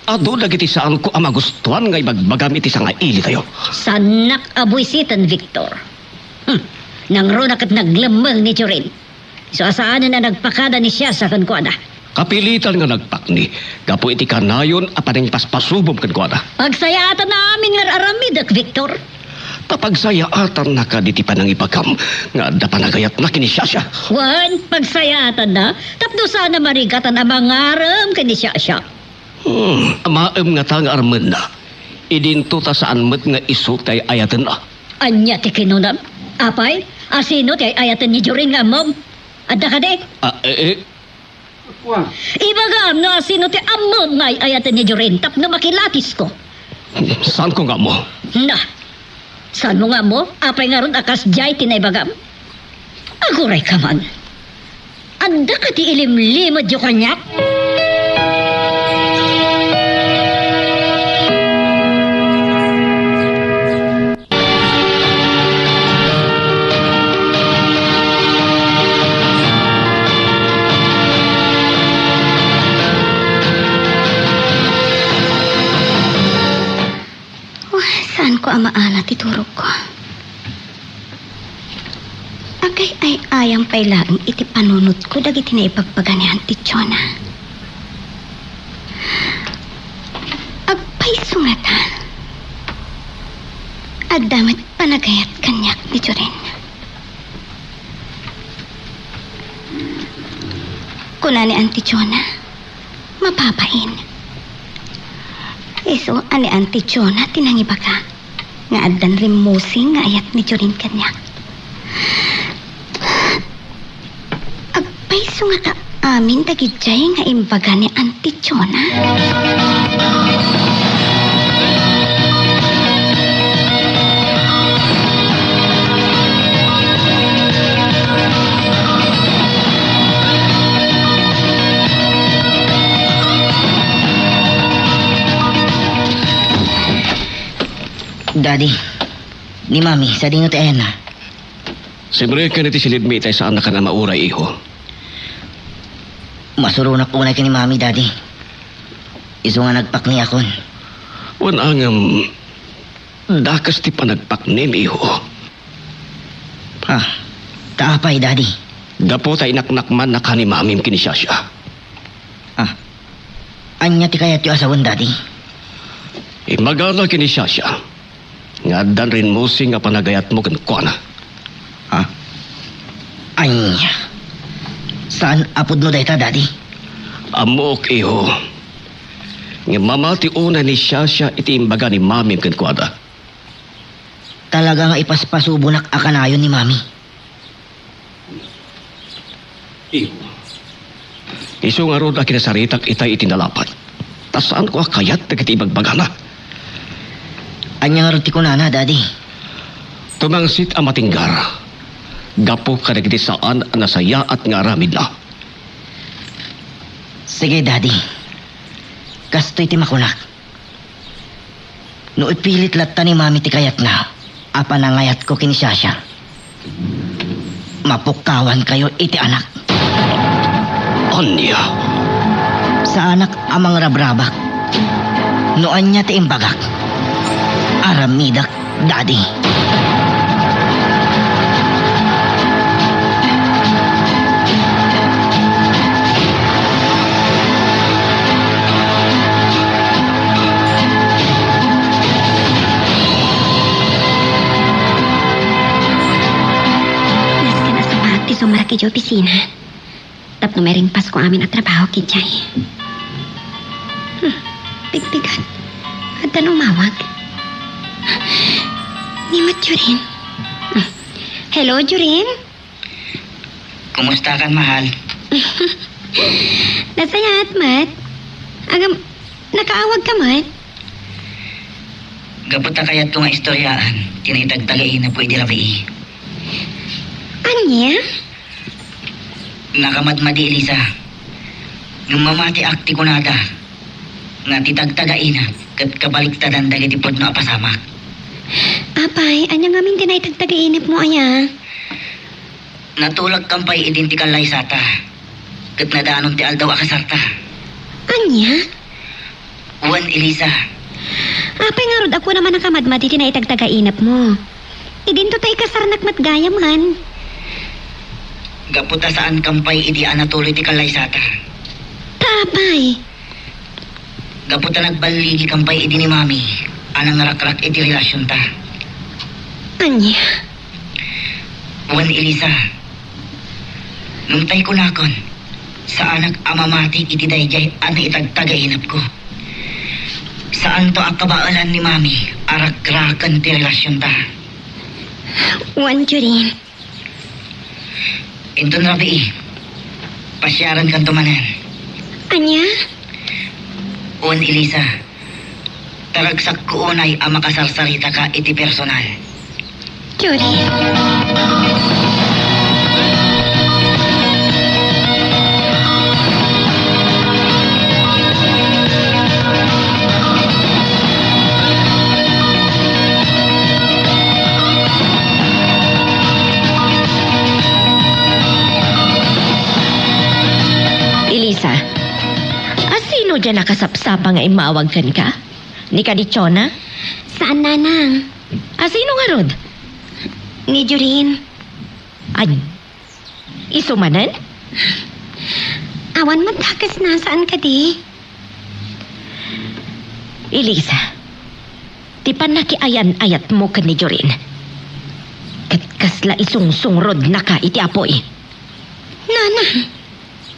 adu dagiti saanko a magustuan nga ibagbagam iti sangailitayo. Saannak a buisiten, Victor. Hmm. Nangruna ket naglemmeng ni Jorin. Isu a saanen a nagpakada ni Shasha kenkuana. Kapilitan nga nagpakni gapu iti kanayon a panangpaspasubom kenkuana. Pagsayaatanna amin nga ar-aramidek, Victor. Ta pagsayaatannaka diti panangibagam nga adda panagayatna ken ni Shasha. Wen, pagsayaatanna tapno saan a marigatan a mangarem ken ni Shasha. Hmm, amaem ngata nga armenna. Idinto ta saan met nga isu ti ay-ayatenna. Ania ti kinunam? Apay, asino ti ay-ayaten ni Jorin nga ammom? Adda kadi? Ah, eh, eh. Ibagam no asino ti ammom nga ay-ayaten ni Jorin tapno makilatisko. Saanko nga ammo. Na, saanmo nga ammo? Apay ngarud a kasdiay ti naibagam? Agurayka man. Adda kadi ilimlimedyo kaniak? Maala ti turogko. Agay-ay-ayam pay laeng iti panunotko dagiti naibagbaga ni Auntie Chona. Agpayso ngata, adda met panagayat kaniak ni Jorin. Kuna ni Auntie Chona, mapapain. Isu a ni Auntie Chona ti nangibaga nga addan rimmusing nga ayat ni Jorin kaniak. Agpayso ngata amin dagidiay nga imbaga ni Auntie Chona? Daddy, ni Mami, sadino ti ayanna? Simreken iti silidmi itay saannakan a mauray, iho. Masuronak unay ken ni Mami, Daddy. Isu nga nagpakniakon. Wen, ngem dakes ti panagpaknem, iho. Ah, ta apay, Daddy? Gapu ta inaknakmannaka ni Mamim ken ni Shasha. Ah, ania ti kayatyo a sawen, Daddy? Imbagana ken ni Shasha nga addan rimmusing a panagayatmo kenkuana. Ha? Ania? Saan a pudno dayta, Daddy? Ammok, iho. Ngem mamati unay ni Shasha iti imbaga ni Mamim kenkuana. Talaga nga ipaspasubonak a kanayon ni Mami. Isu ngarud a kinasaritak itay iti nalapad, ta saanko a kayat dagiti ibagbagana. Ania ngarud ti kunana, Daddy? Tumangsit a matinggar gapu kadagiti saan a nasayaat nga aramidna. Sige, Daddy. Kastoy ti makunak. No ipilit latta ni Mami ti kayatna a panangayatko ken ni Shasha, mapukkawankayo iti anak. Ania? Saanak a mangrabrabak. No ania ti imbagak, aramidek, Daddy. Nasken a sapaat ti sumrek idiay opisina. Tapno mairingpasko amin a trabaho idiay. Hmm, pigpigat. Addan umawag. Ni met Jorin. Hmm. Hello, Jorin? Kumustakan, mahal? Nasayaat met. Agam, nakaawagka met? Gapu ta kayatko nga istoryaan ti naitagtagainepko idi rabii. Ania? Nakamadmadi, Elisa. Ngem mamatiak ti kunada nga ti tagtagainep ket kabaliktadan dagiti pudno a pasamak. Apay, ania ngamin ti naitagtagainepmo aya? Natulagkan pay idin ti kallaysata ket nadanon ti aldaw a kasarta. Ania? Wen, Elisa. Apay ngarud a kunam a nakamadmadi ti naitagtagainepmo? Idinto ta ikasarnak met gayamen. Gapu ta saankan pay idi a natuloy ti kallaysata. Ta apay? Gapu ta nagballigikan pay idi ni Mami a nangrakrak iti relasionta. Ania? Wen, Elisa, ngem tay kunakon, saanak a mamati iti daydiay a naitagtagainepko. Saanto a kabaelan ni Mami a rakraken ti relasionta. Wen, Jorin. Inton rabii, pasiarenkanto manen. Ania? Wen, Elisa, ta ragsakko unay a makasarsaritaka iti personal. Judy. Elisa, a sino diay nakasapsapa nga immawag kenka? Ni Kadichona? Saan, Nanang. A, sino ngarud? Ni Jorin. Ay, isu manen? Awan met dakesna, saan kadi? Elisa, ti pannakiayan-ayatmo ken ni Jorin, ket kasla isungsungrodnaka iti apuy. Nana!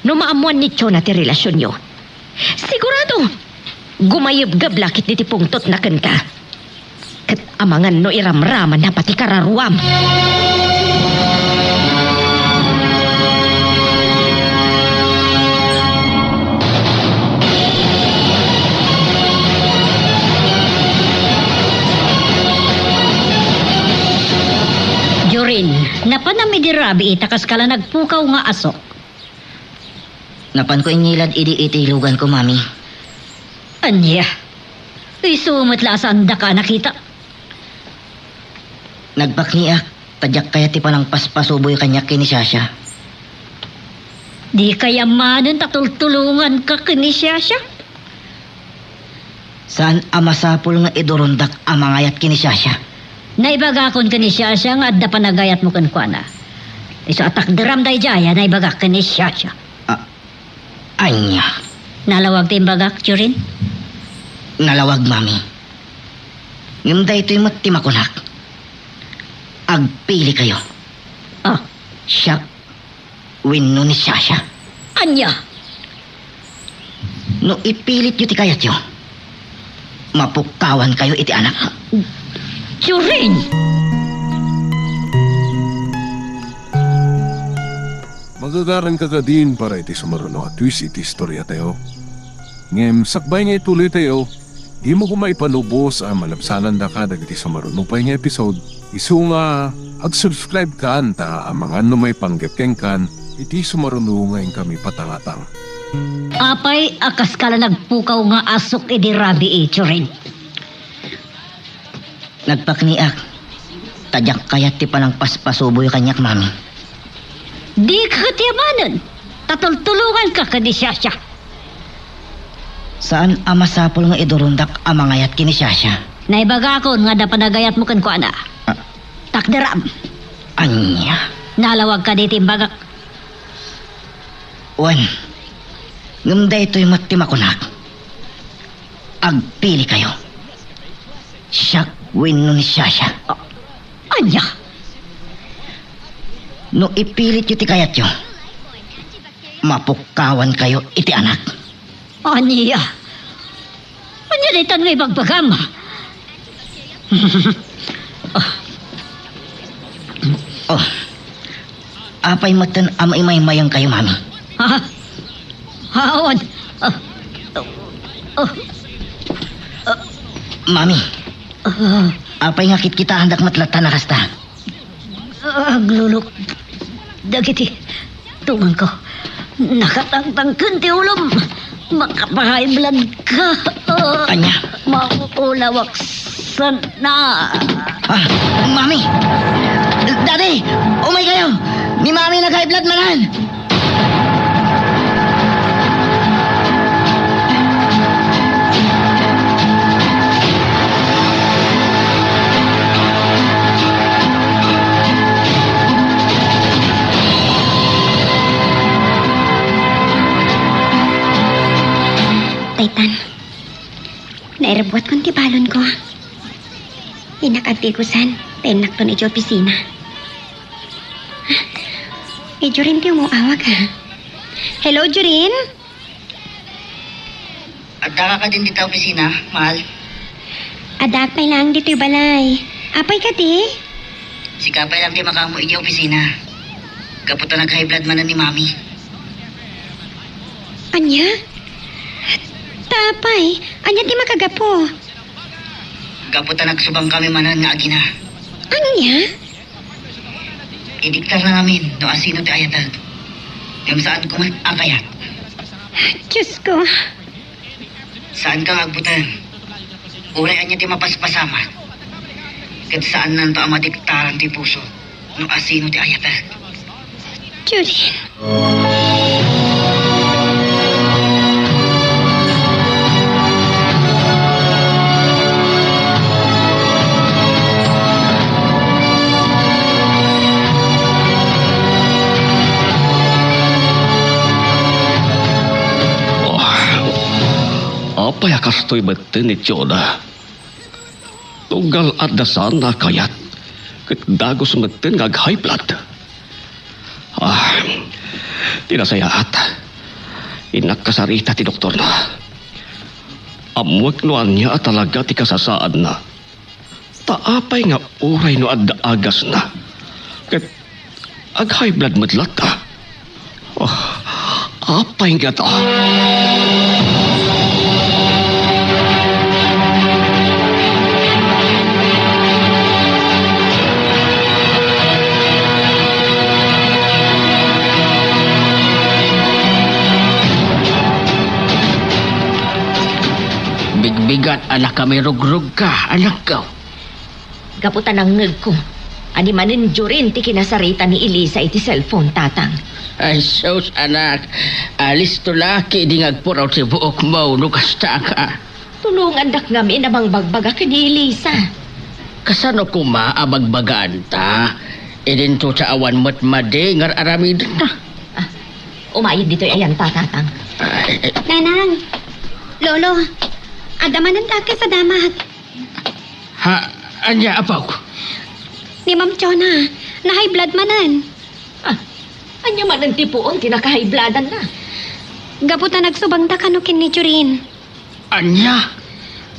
No maammoan ni Chona ti relasionyo, sigurado, gumayebgeb la ketdi ti pungtotna kenka. Ket amangan no iramramanna pati kararuam. Jorin, napanam idi rabii ta kaskala nagpukaw nga asuk. Napanko inyilad idi itiluganko, Mami. Ania? Isu met la a saandaka a nakita? Nagpakniak, ta diak kayat ti panangpaspasuboy kaniak ken ni Shasha. Dika aya manen ta tultulonganka ken ni Shasha? Saan a masapul nga idurondak a mangayat ken ni Shasha? Naibagakon ken ni Shasha nga adda panagayatmo kenkuana. Isu a takderam daydiay a naibagak ken ni Shasha. A-, ania? Nalawag ti imbagak, Jorin? Nalawag, Mami. Ngem daytoy met ti makunak. Agpilikayo. Ah. Siak wenno ni Shasha. Ania? No ipilityo ti kayatyo, mapukkawankayo iti anak. Jorin! Magagaranka kadin para iti sumaruno a twist iti istoriatayo. Ngem sakbay nga ituloytayo, dimo koma ipanubos a malabsanandaka dagiti sumaruno pay nga episode. Isu nga, ag-subscribe kan ta amangan no maipanggep kenkan iti sumaruno nga inkami patangatang. Apay a kaskala nagpukaw nga asuk idi rabii, Jorin? Nagpakniak, ta diak kayat ti panangpaspasuboy kaniak, Mami. Dika ket aya manen, ta tultulonganka ken ni Shasha. Saan a masapul nga idurondak a mangayat ken ni Shasha. Naibagakon nga adda panagayatmo kenkuana. Ah. Takderam. Ania? Nalawag kadi ti imbagak. Wen, ngem daytoy met ti makunak. Agpilikayo. Siak wenno ni Shasha. A-, ania? No ipilityo ti kayatyo, mapukkawankayo iti anak. Ania? Ania daytan nga ibagbagam? Oh. Apay metten a maimaymayengkayo, Mami? Ha? Awan. Ah, ah, ah. Mami, ah, apay nga kitkitaandak met latta a kasta? Aglulok dagiti tungangko. Nakatangtangken ti ulom. Makapahay blood ka. Ah, ania? Maulawak sana. Ah, Mami! Daddy! Umaykayo! Ni Mami nag-high blood manen! Daytan, nairbuatkon ti balonko. Innak agbigosan, ta innakton idiay opisina. Ni Jorin ti umaw-awag, ha? Hello, Jorin? Addaka kadin dita opisina, mahal? Addaak pay laeng ditoy balay. Apay kadi? Sika pay laeng ti makaammo idiay opisina. Gapu ta nag-high blood manen ni Mami. Ania? Ta apay, ania ti makagapu? Gapu ta nagsubangkami manen nga agina. Ania? Idiktarna ngamin no asino ti ayatek. Ngem saanko met a kayat. Diosko. Saanka nga agbuteng. Uray ania ti mapaspasamak, ket saannanto a madiktaran ti puso no asino ti ayatek. Jorin. Apay a kastoy metten ni Jonah? Tunggal adda saan a kayat, ket dagus metten nga ag-high blood. Ah, ti nasayaat, innak kasarita ti doktorna. Ammoek no ania a talaga ti kasasaadna. Ta apay nga uray no adda agasna, ket ag-high blood met latta? Oh, apay ngata? Bigbigat a nakamirugrugka, anakko. Gapu ta nangngegko a ni manen Jorin ti kinasarita ni Elisa iti cellphone, Tatang. Ay, sus, anak. Alisto la ketdi nga agpuraw ti buokmo no kasta ka. Tulongandak ngamin a mangbagbaga ken ni Elisa. Kasano koma a bagbagaanta? Idinto ta awan met madi nga ar-aramidenna. Ah, umayad ditoy ayanto, Tatang. Ay, ay. Nanang, Lolo, adda manen dakes a damag. Ha, ania, apok? Ni Ma'am Chona, na-high blood manen. Ah, ania manen ti puon ti naka-high bloodanna? Gapu ta nagsubangda kano ken ni Jorin. Ania?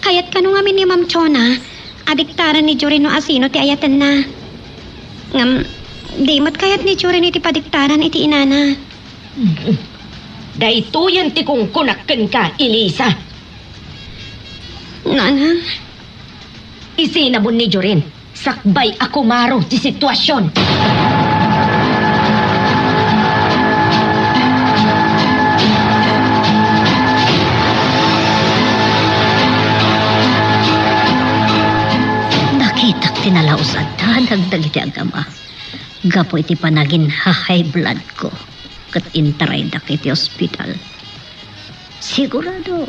Kayat kano ngamin ni Ma'am Chona a diktaran ni Jorin no asino ti ayatenna. Ngem, di met kayat ni Jorin iti padiktaran iti inana. Hmm. Daytoyen ti kunkunak kenka, Elisa. Nanang? Isinamon ni Jorin, sakbay a kumaro ti situasion. Nakitak ti nalaus a danag dagiti agama gapu iti panaginha-high bloodko ket intaraydak iti ospital. Sigurado,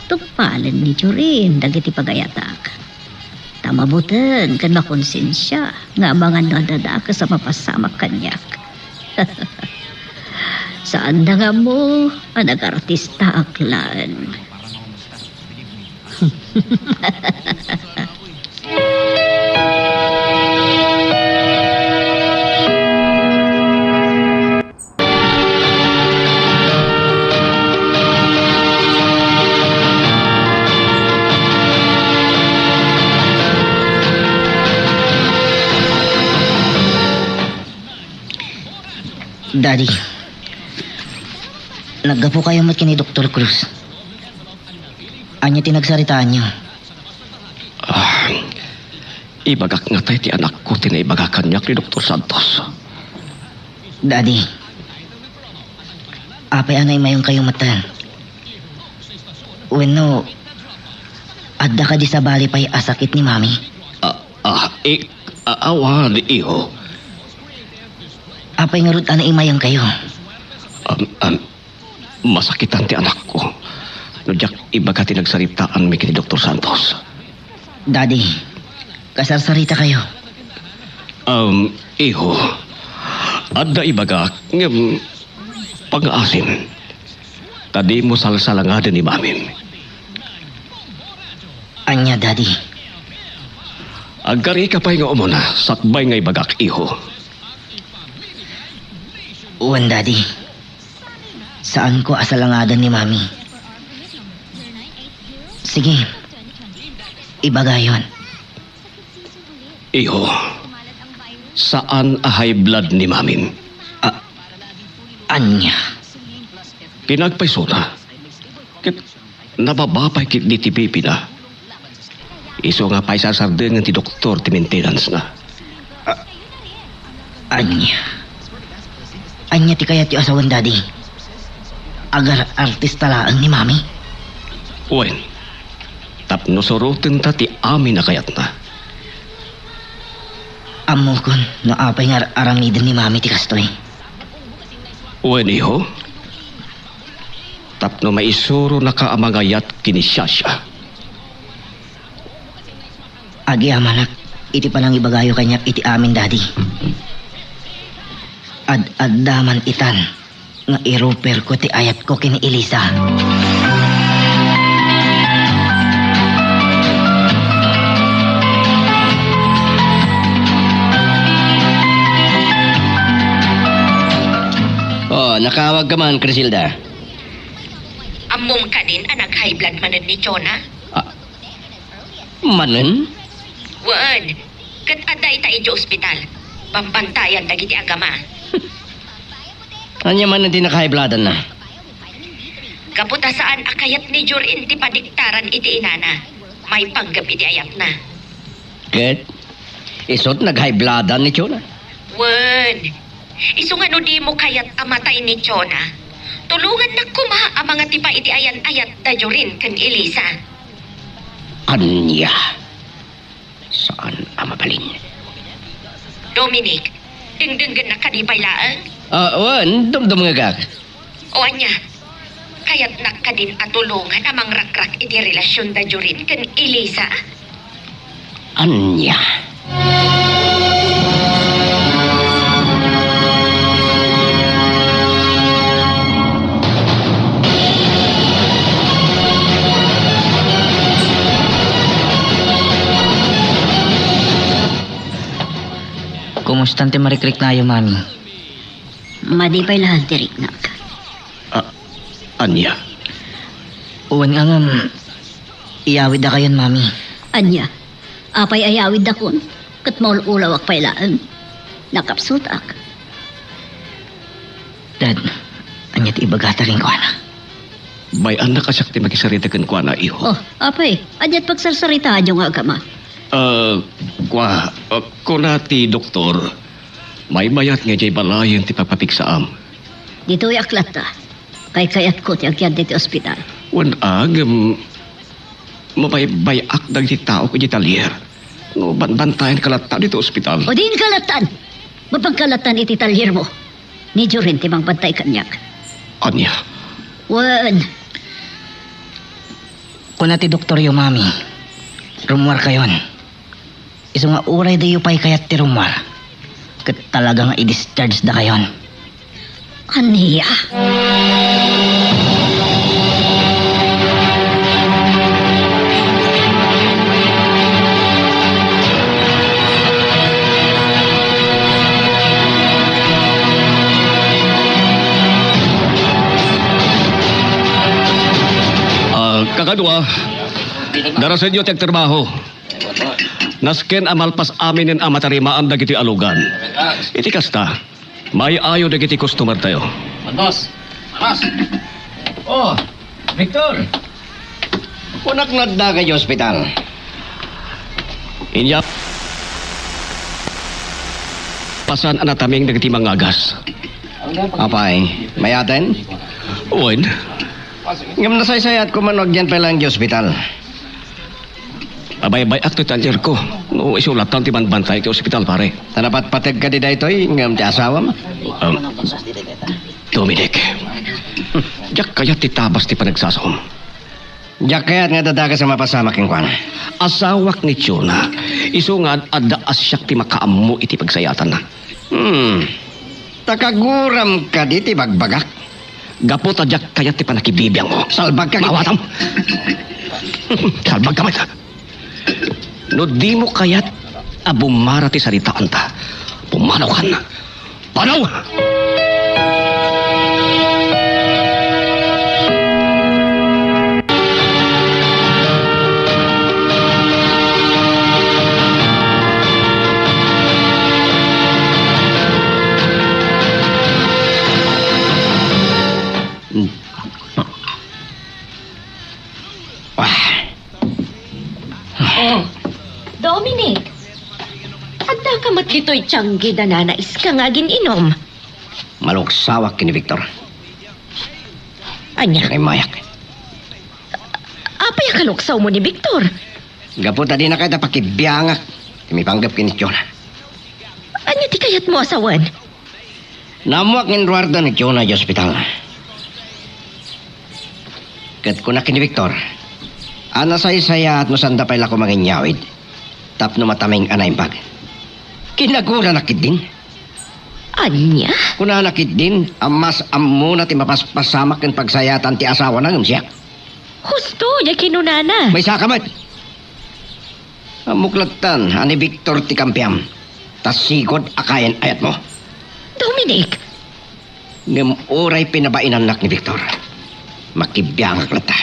tungpalen ni Jorin dagiti pagayatak. Ta mabuteng ken makonsensia nga amangan no adda dakes a mapasamak kaniak. Saanda nga ammo a nagartistaak laeng. Daddy, naggapukayo met ken ni Doktor Cruz. Ania ti nagsaritaanyo? Ah, ibagak ngatay ti anakko ti naibaga kaniak ni Doktor Santos. Daddy, apay a naimayonkayo metten? Wenno, adda kadi sabali pay a sakit ni Mami? Ah, ah, i-, ah, awan, iho. Apay ngarud a naimayonkayo? Um, um, Masakitan ti anakko no diak ibaga ti nagsaritaanmi ken ni Doktor Santos. Daddy, kasarsaritakayo. Um, iho, adda ibagak, ngem pangngaasim, ta dimo salsalangaden ni Mamim. Ania, Daddy? Agkarika pay nga umuna, sakbay nga ibagak, iho. Wen, Daddy. Saanko a salangaden ni Mami. Sige, ibagayon. Iho, saan a high blood ni Mamim. A-, ania? Pinagpaysona. Ket nababa pay ketdi ti bibina. Isu nga pay sarsardengen ti doktor ti maintenance-na. A-, ania? Ania ti kayatyo a sawen, Daddy? Agar-artista laeng ni Mami? Wen, tapno surotenta ti amin a kayatna. Ammokon no apay nga ar-aramiden ni Mami ti kastoy. Wen, iho, tapno maisuronaka a mangayat ken ni Shasha. Agyamanak iti panangibagayo kaniak iti amin, Daddy. Ad-adda man itan nga iruperko ti ayatko ken ni Elisa. Nakaawagka man, Criselda. Ammom kadin a nag-high blood manen ni Jonah? Ah, manen? Wen, ket adda ita idiay ospital. Bambantayan dagiti agama. Ania man ti naka-high bloodanna? Gapu ta saan a kayat ni Jorin ti padiktaran iti inana, maipanggep iti ayatna. Ket isut' nag-high bloodan ni Jonah? Wen, isu nga no dimo kayat a matay ni Jonah, tulongannak koma a mangatipa iti ayan-ayat da Jorin ken Elisa. Ania? Saan a mabalin. Dominic, dengdenggennak kadi pay laeng? Ah, wen, dumdumngegak. O ania, kayatnak kadin a tulongan a mangrakrak iti relasion da Jorin ken Elisa? Ania? Kumustan ti marikriknayo, Mami? Madi pay laeng ti riknak. Ah, ania? Wen nga ngem, iyawid dakayon, Mami. Ania? Apay ayawid dakon? Ket maul-ulawak pay laeng. Nakapsutak. Dad, ania ti ibagata kenkuana? Bay-annak a siak ti makisarita kenkuana, iho. Oh, apay, ania ti pagsarsaritaanyo nga agama? Ah, kua, ah, kuna ti doktor, maymayat nga idiay balayen ti pagpapigsaam. Ditoyak latta. Kaykayatko ti agyat iti ospital. Wen a, ngem mabaybay-ak dagiti taok iti talyer. No, banbantayanka latta ditoy ospital. O diin ka lattan! Mapagka lattan iti talyermo. Ni Jorin ti mangbantay kaniak. Ania? Wen. Kuna ti doktoryo, Mami, rummuarkayon. Isu nga uray diyo pay kayat ti rummuar, ket talaga nga i-discharge dakayon. Ania? Ah, kakadua, darasenyo ti agtrabaho. Nasken a malpas aminen a matarimaan dagiti alugan. Iti kasta, maay-ayo dagiti customertayo. Boss! Boss! Oh, Victor! Kunak nadda kay ospital. Inya, pasan a nataming dagiti mangagas. Apay, mayaten? Wen. Ngem nasaysayat ko man no agyan pay laeng iti ospital. Abaybay-ak ti talyerko. No, isu lattan ti manbantay iti ospital, pare. Ta napatpateg kadi daytoy, ngem ti asawam? Um, Dominic, diak kayat ti tabas ti panagsasaom. Diak kayat nga dadagas a mapasamak kenkuana. Asawak ni Jonah, isu nga ad-adda a siak ti makaammo iti pagsayatanna. Hmm. Ta kaguram kadi ti bagbagak? Gapu ta diak kayat ti pannakibibiangmo. Salbagka, Gidi. Maawatam! Salbagka met! No dimo kayat a bumara ti saritaanta, pumanawkan. Panaw! Oh, Dominic! Adda ka met ditoy tianggi da Nana Iska nga agin-inom? Maluksawak ken ni Victor. Ania? Ay, mayak. Apay a kaluksawmo ni Victor? Gapu ta dina kayat a pakibiangak ti maipanggep ken ni Jonah. Ania ti kayatmo a sawen? Naammoak nga inruarda ni Jonah idiay ospital. Ket kunak ken ni Victor a nasaysayaat no saanda pay la koma nga inyawid tapno mataming a naimbag. Kinaguranak ketdin. Ania? Kunana ketdin a mas ammona ti mapaspasamak ken pagsayaatan ti asawana ngem siak. Husto diay kinunana. Maysaka met. Ammok lattan a ni Victor ti kampiam, ta sigud a kayan-ayatmo. Dominic! Ngem uray pinabainannak ni Victor, makibiangak latta.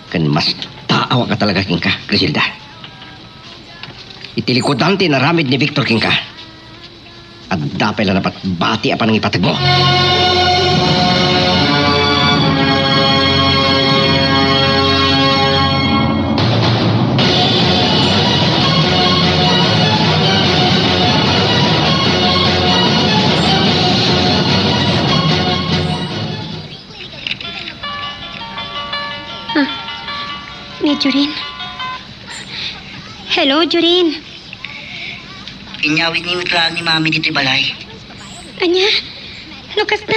Ken mas taawak a talaga kenka, Griselda. Iti likudan ti inaramid ni Victor kenka, adda pay la nabatbati a panangipategmo. Ah, ni Jorin. Hello, Jorin. Inyawidmi met laeng ni Mami ditoy balay. Ania? No kasta,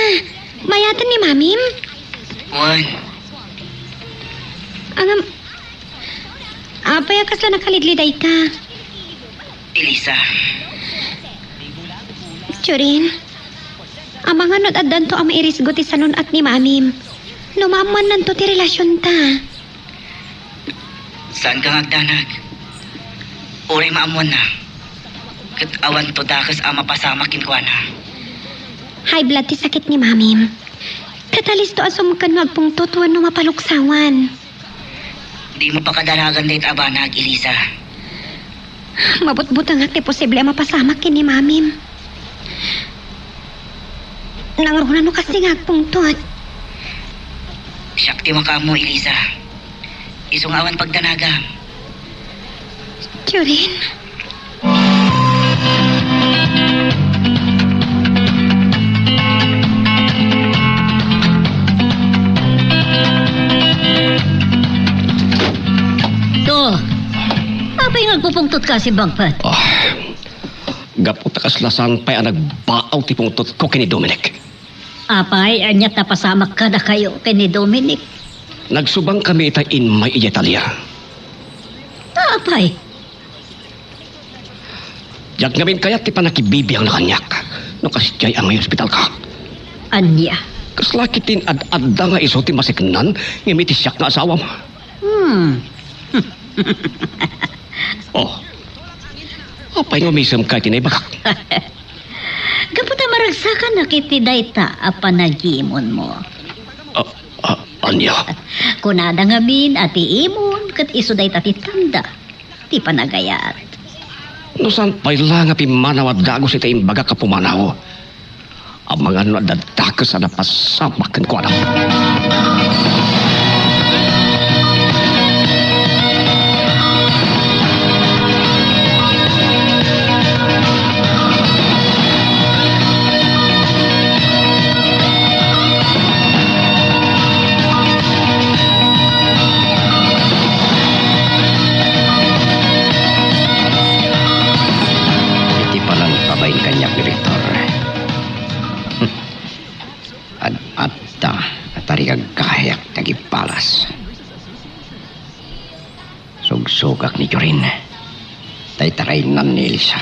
mayatan ni Mamim? Wen. Ngem, apay a kasla nakalidlidayka? Elisa. Jorin, amangan no addanto a mairisgo ti salun-at ni Mamim no maammuannanto ti relasionta. Saanka nga agdanag. Uray maammuanna, ket awanto dakes a mapasamak kenkuana. High blood ti sakit ni Mamim. Ket alisto a sumken no agpungtot wenno mapaluksawan. Dimo pakadanagan dayta a banag, Elisa. Mabutbutengak ti posible a mapasamak ken ni Mamim. Nangruna no kasdi nga agpungtot. Siak ti makaammo, Elisa. Isu nga awan pagdanagam. Jorin. To, apay nga agpupungtotka a simbangpet? Ah, gapu ta kasla saan pay a nagbaaw ti pungtotko ken ni Dominic. Apay, ania ta pasamak kadakayo ken ni Dominic? Nagsubangkami ita immay idiay talyer. Apay? Diak ngamin kayat ti pannakibibiangna kaniak no kasdiay a maihospitalka. Ania? Kasla ketdin ad-adda nga isu ti masiknan ngem iti siak nga asawam. Hmm. Oh. Apay nga umisemka iti naibagak? Gapu ta maragsakanak iti dayta a panagimonmo. Ah, ah, ania? Kunada ngamin a ti imon ket isu dayta ti tanda ti panagayat. No saan pay la nga pimmanaw a dagus iti imbagak a pumanaw, amangan no adda dakes a napasamak kenkuana. Iti panangpabain kaniak ni Victor, ad-adda a tarigaggayak ti agibalas. Sugsugak ni Jorin. Dayta raynan ni Elisa.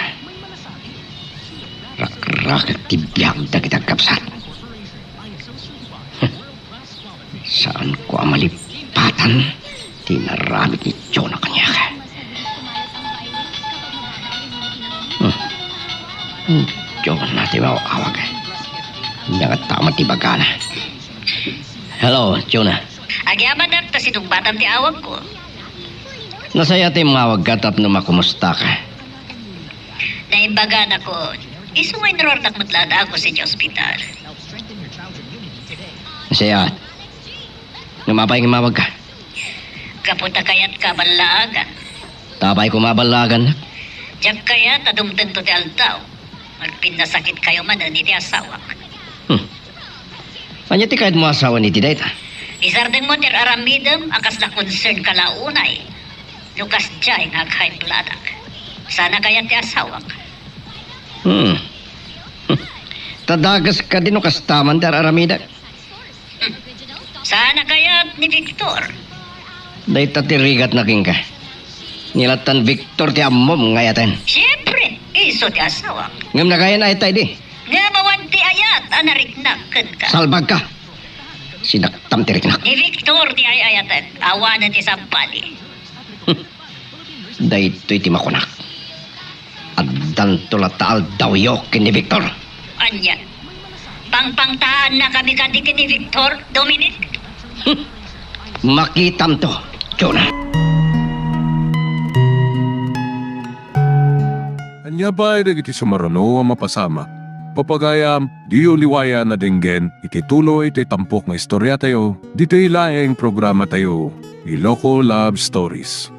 Rakrakek ti biag dagiti agkabsat. Saanko a malipatan ti inaramid ni Jonah kaniak. Hmm. Jonah ti maawag. Ania nga tama ti bagana. Hello, Jonah. Agyamanak ta sinungbatam ti awagko. Nasayaat ti immawagka tapno makumustaka. Naimbaganak, isu nga inruarnak met la a dagus idiay ospital. Nasayaat. Ngem apay nga immawagka? Gapu ta kayatka a ballaagan. Ta apay koma a ballaagannak? Diak kayat a dumtengto ti aldaw. Agpinnasakitkayo manen iti asawak. Hmm. Ania ti kayatmo a sawen iti dayta? Isardengmo ti ar-aramidem a kasla concernka la unay no kasdiay nga ag-high bloodak. Saan a kayat ti asawak. Hmm. Ta dagus kadi no kasta man ti ar-aramidek. Saan a kayat ni Victor? Dayta ti rigatna kenka. Ni lattan Victor ti ammom nga ayaten. Siempre, isu ti asawak. Ngem nagayan-ayat idi. Ngem awan ti ayat a nariknak kenka. Salbagka. Sinaktam ti riknak. Ni Victor ti ay-ayatek. Awanen ti sabali. Daytoy ti makunak. Addanto latta aldawyo ken ni Victor. Ania? Pangpangtaannakami kadi ken ni Victor, Dominic? Makitamto, Jonah. Ania pay dagiti sumaruno a mapasamak? Papagayam, diyo liwayan a denggen iti tuloy ti tampok nga istoriatayo, ditoy laeng programatayo, Iloko Love Stories.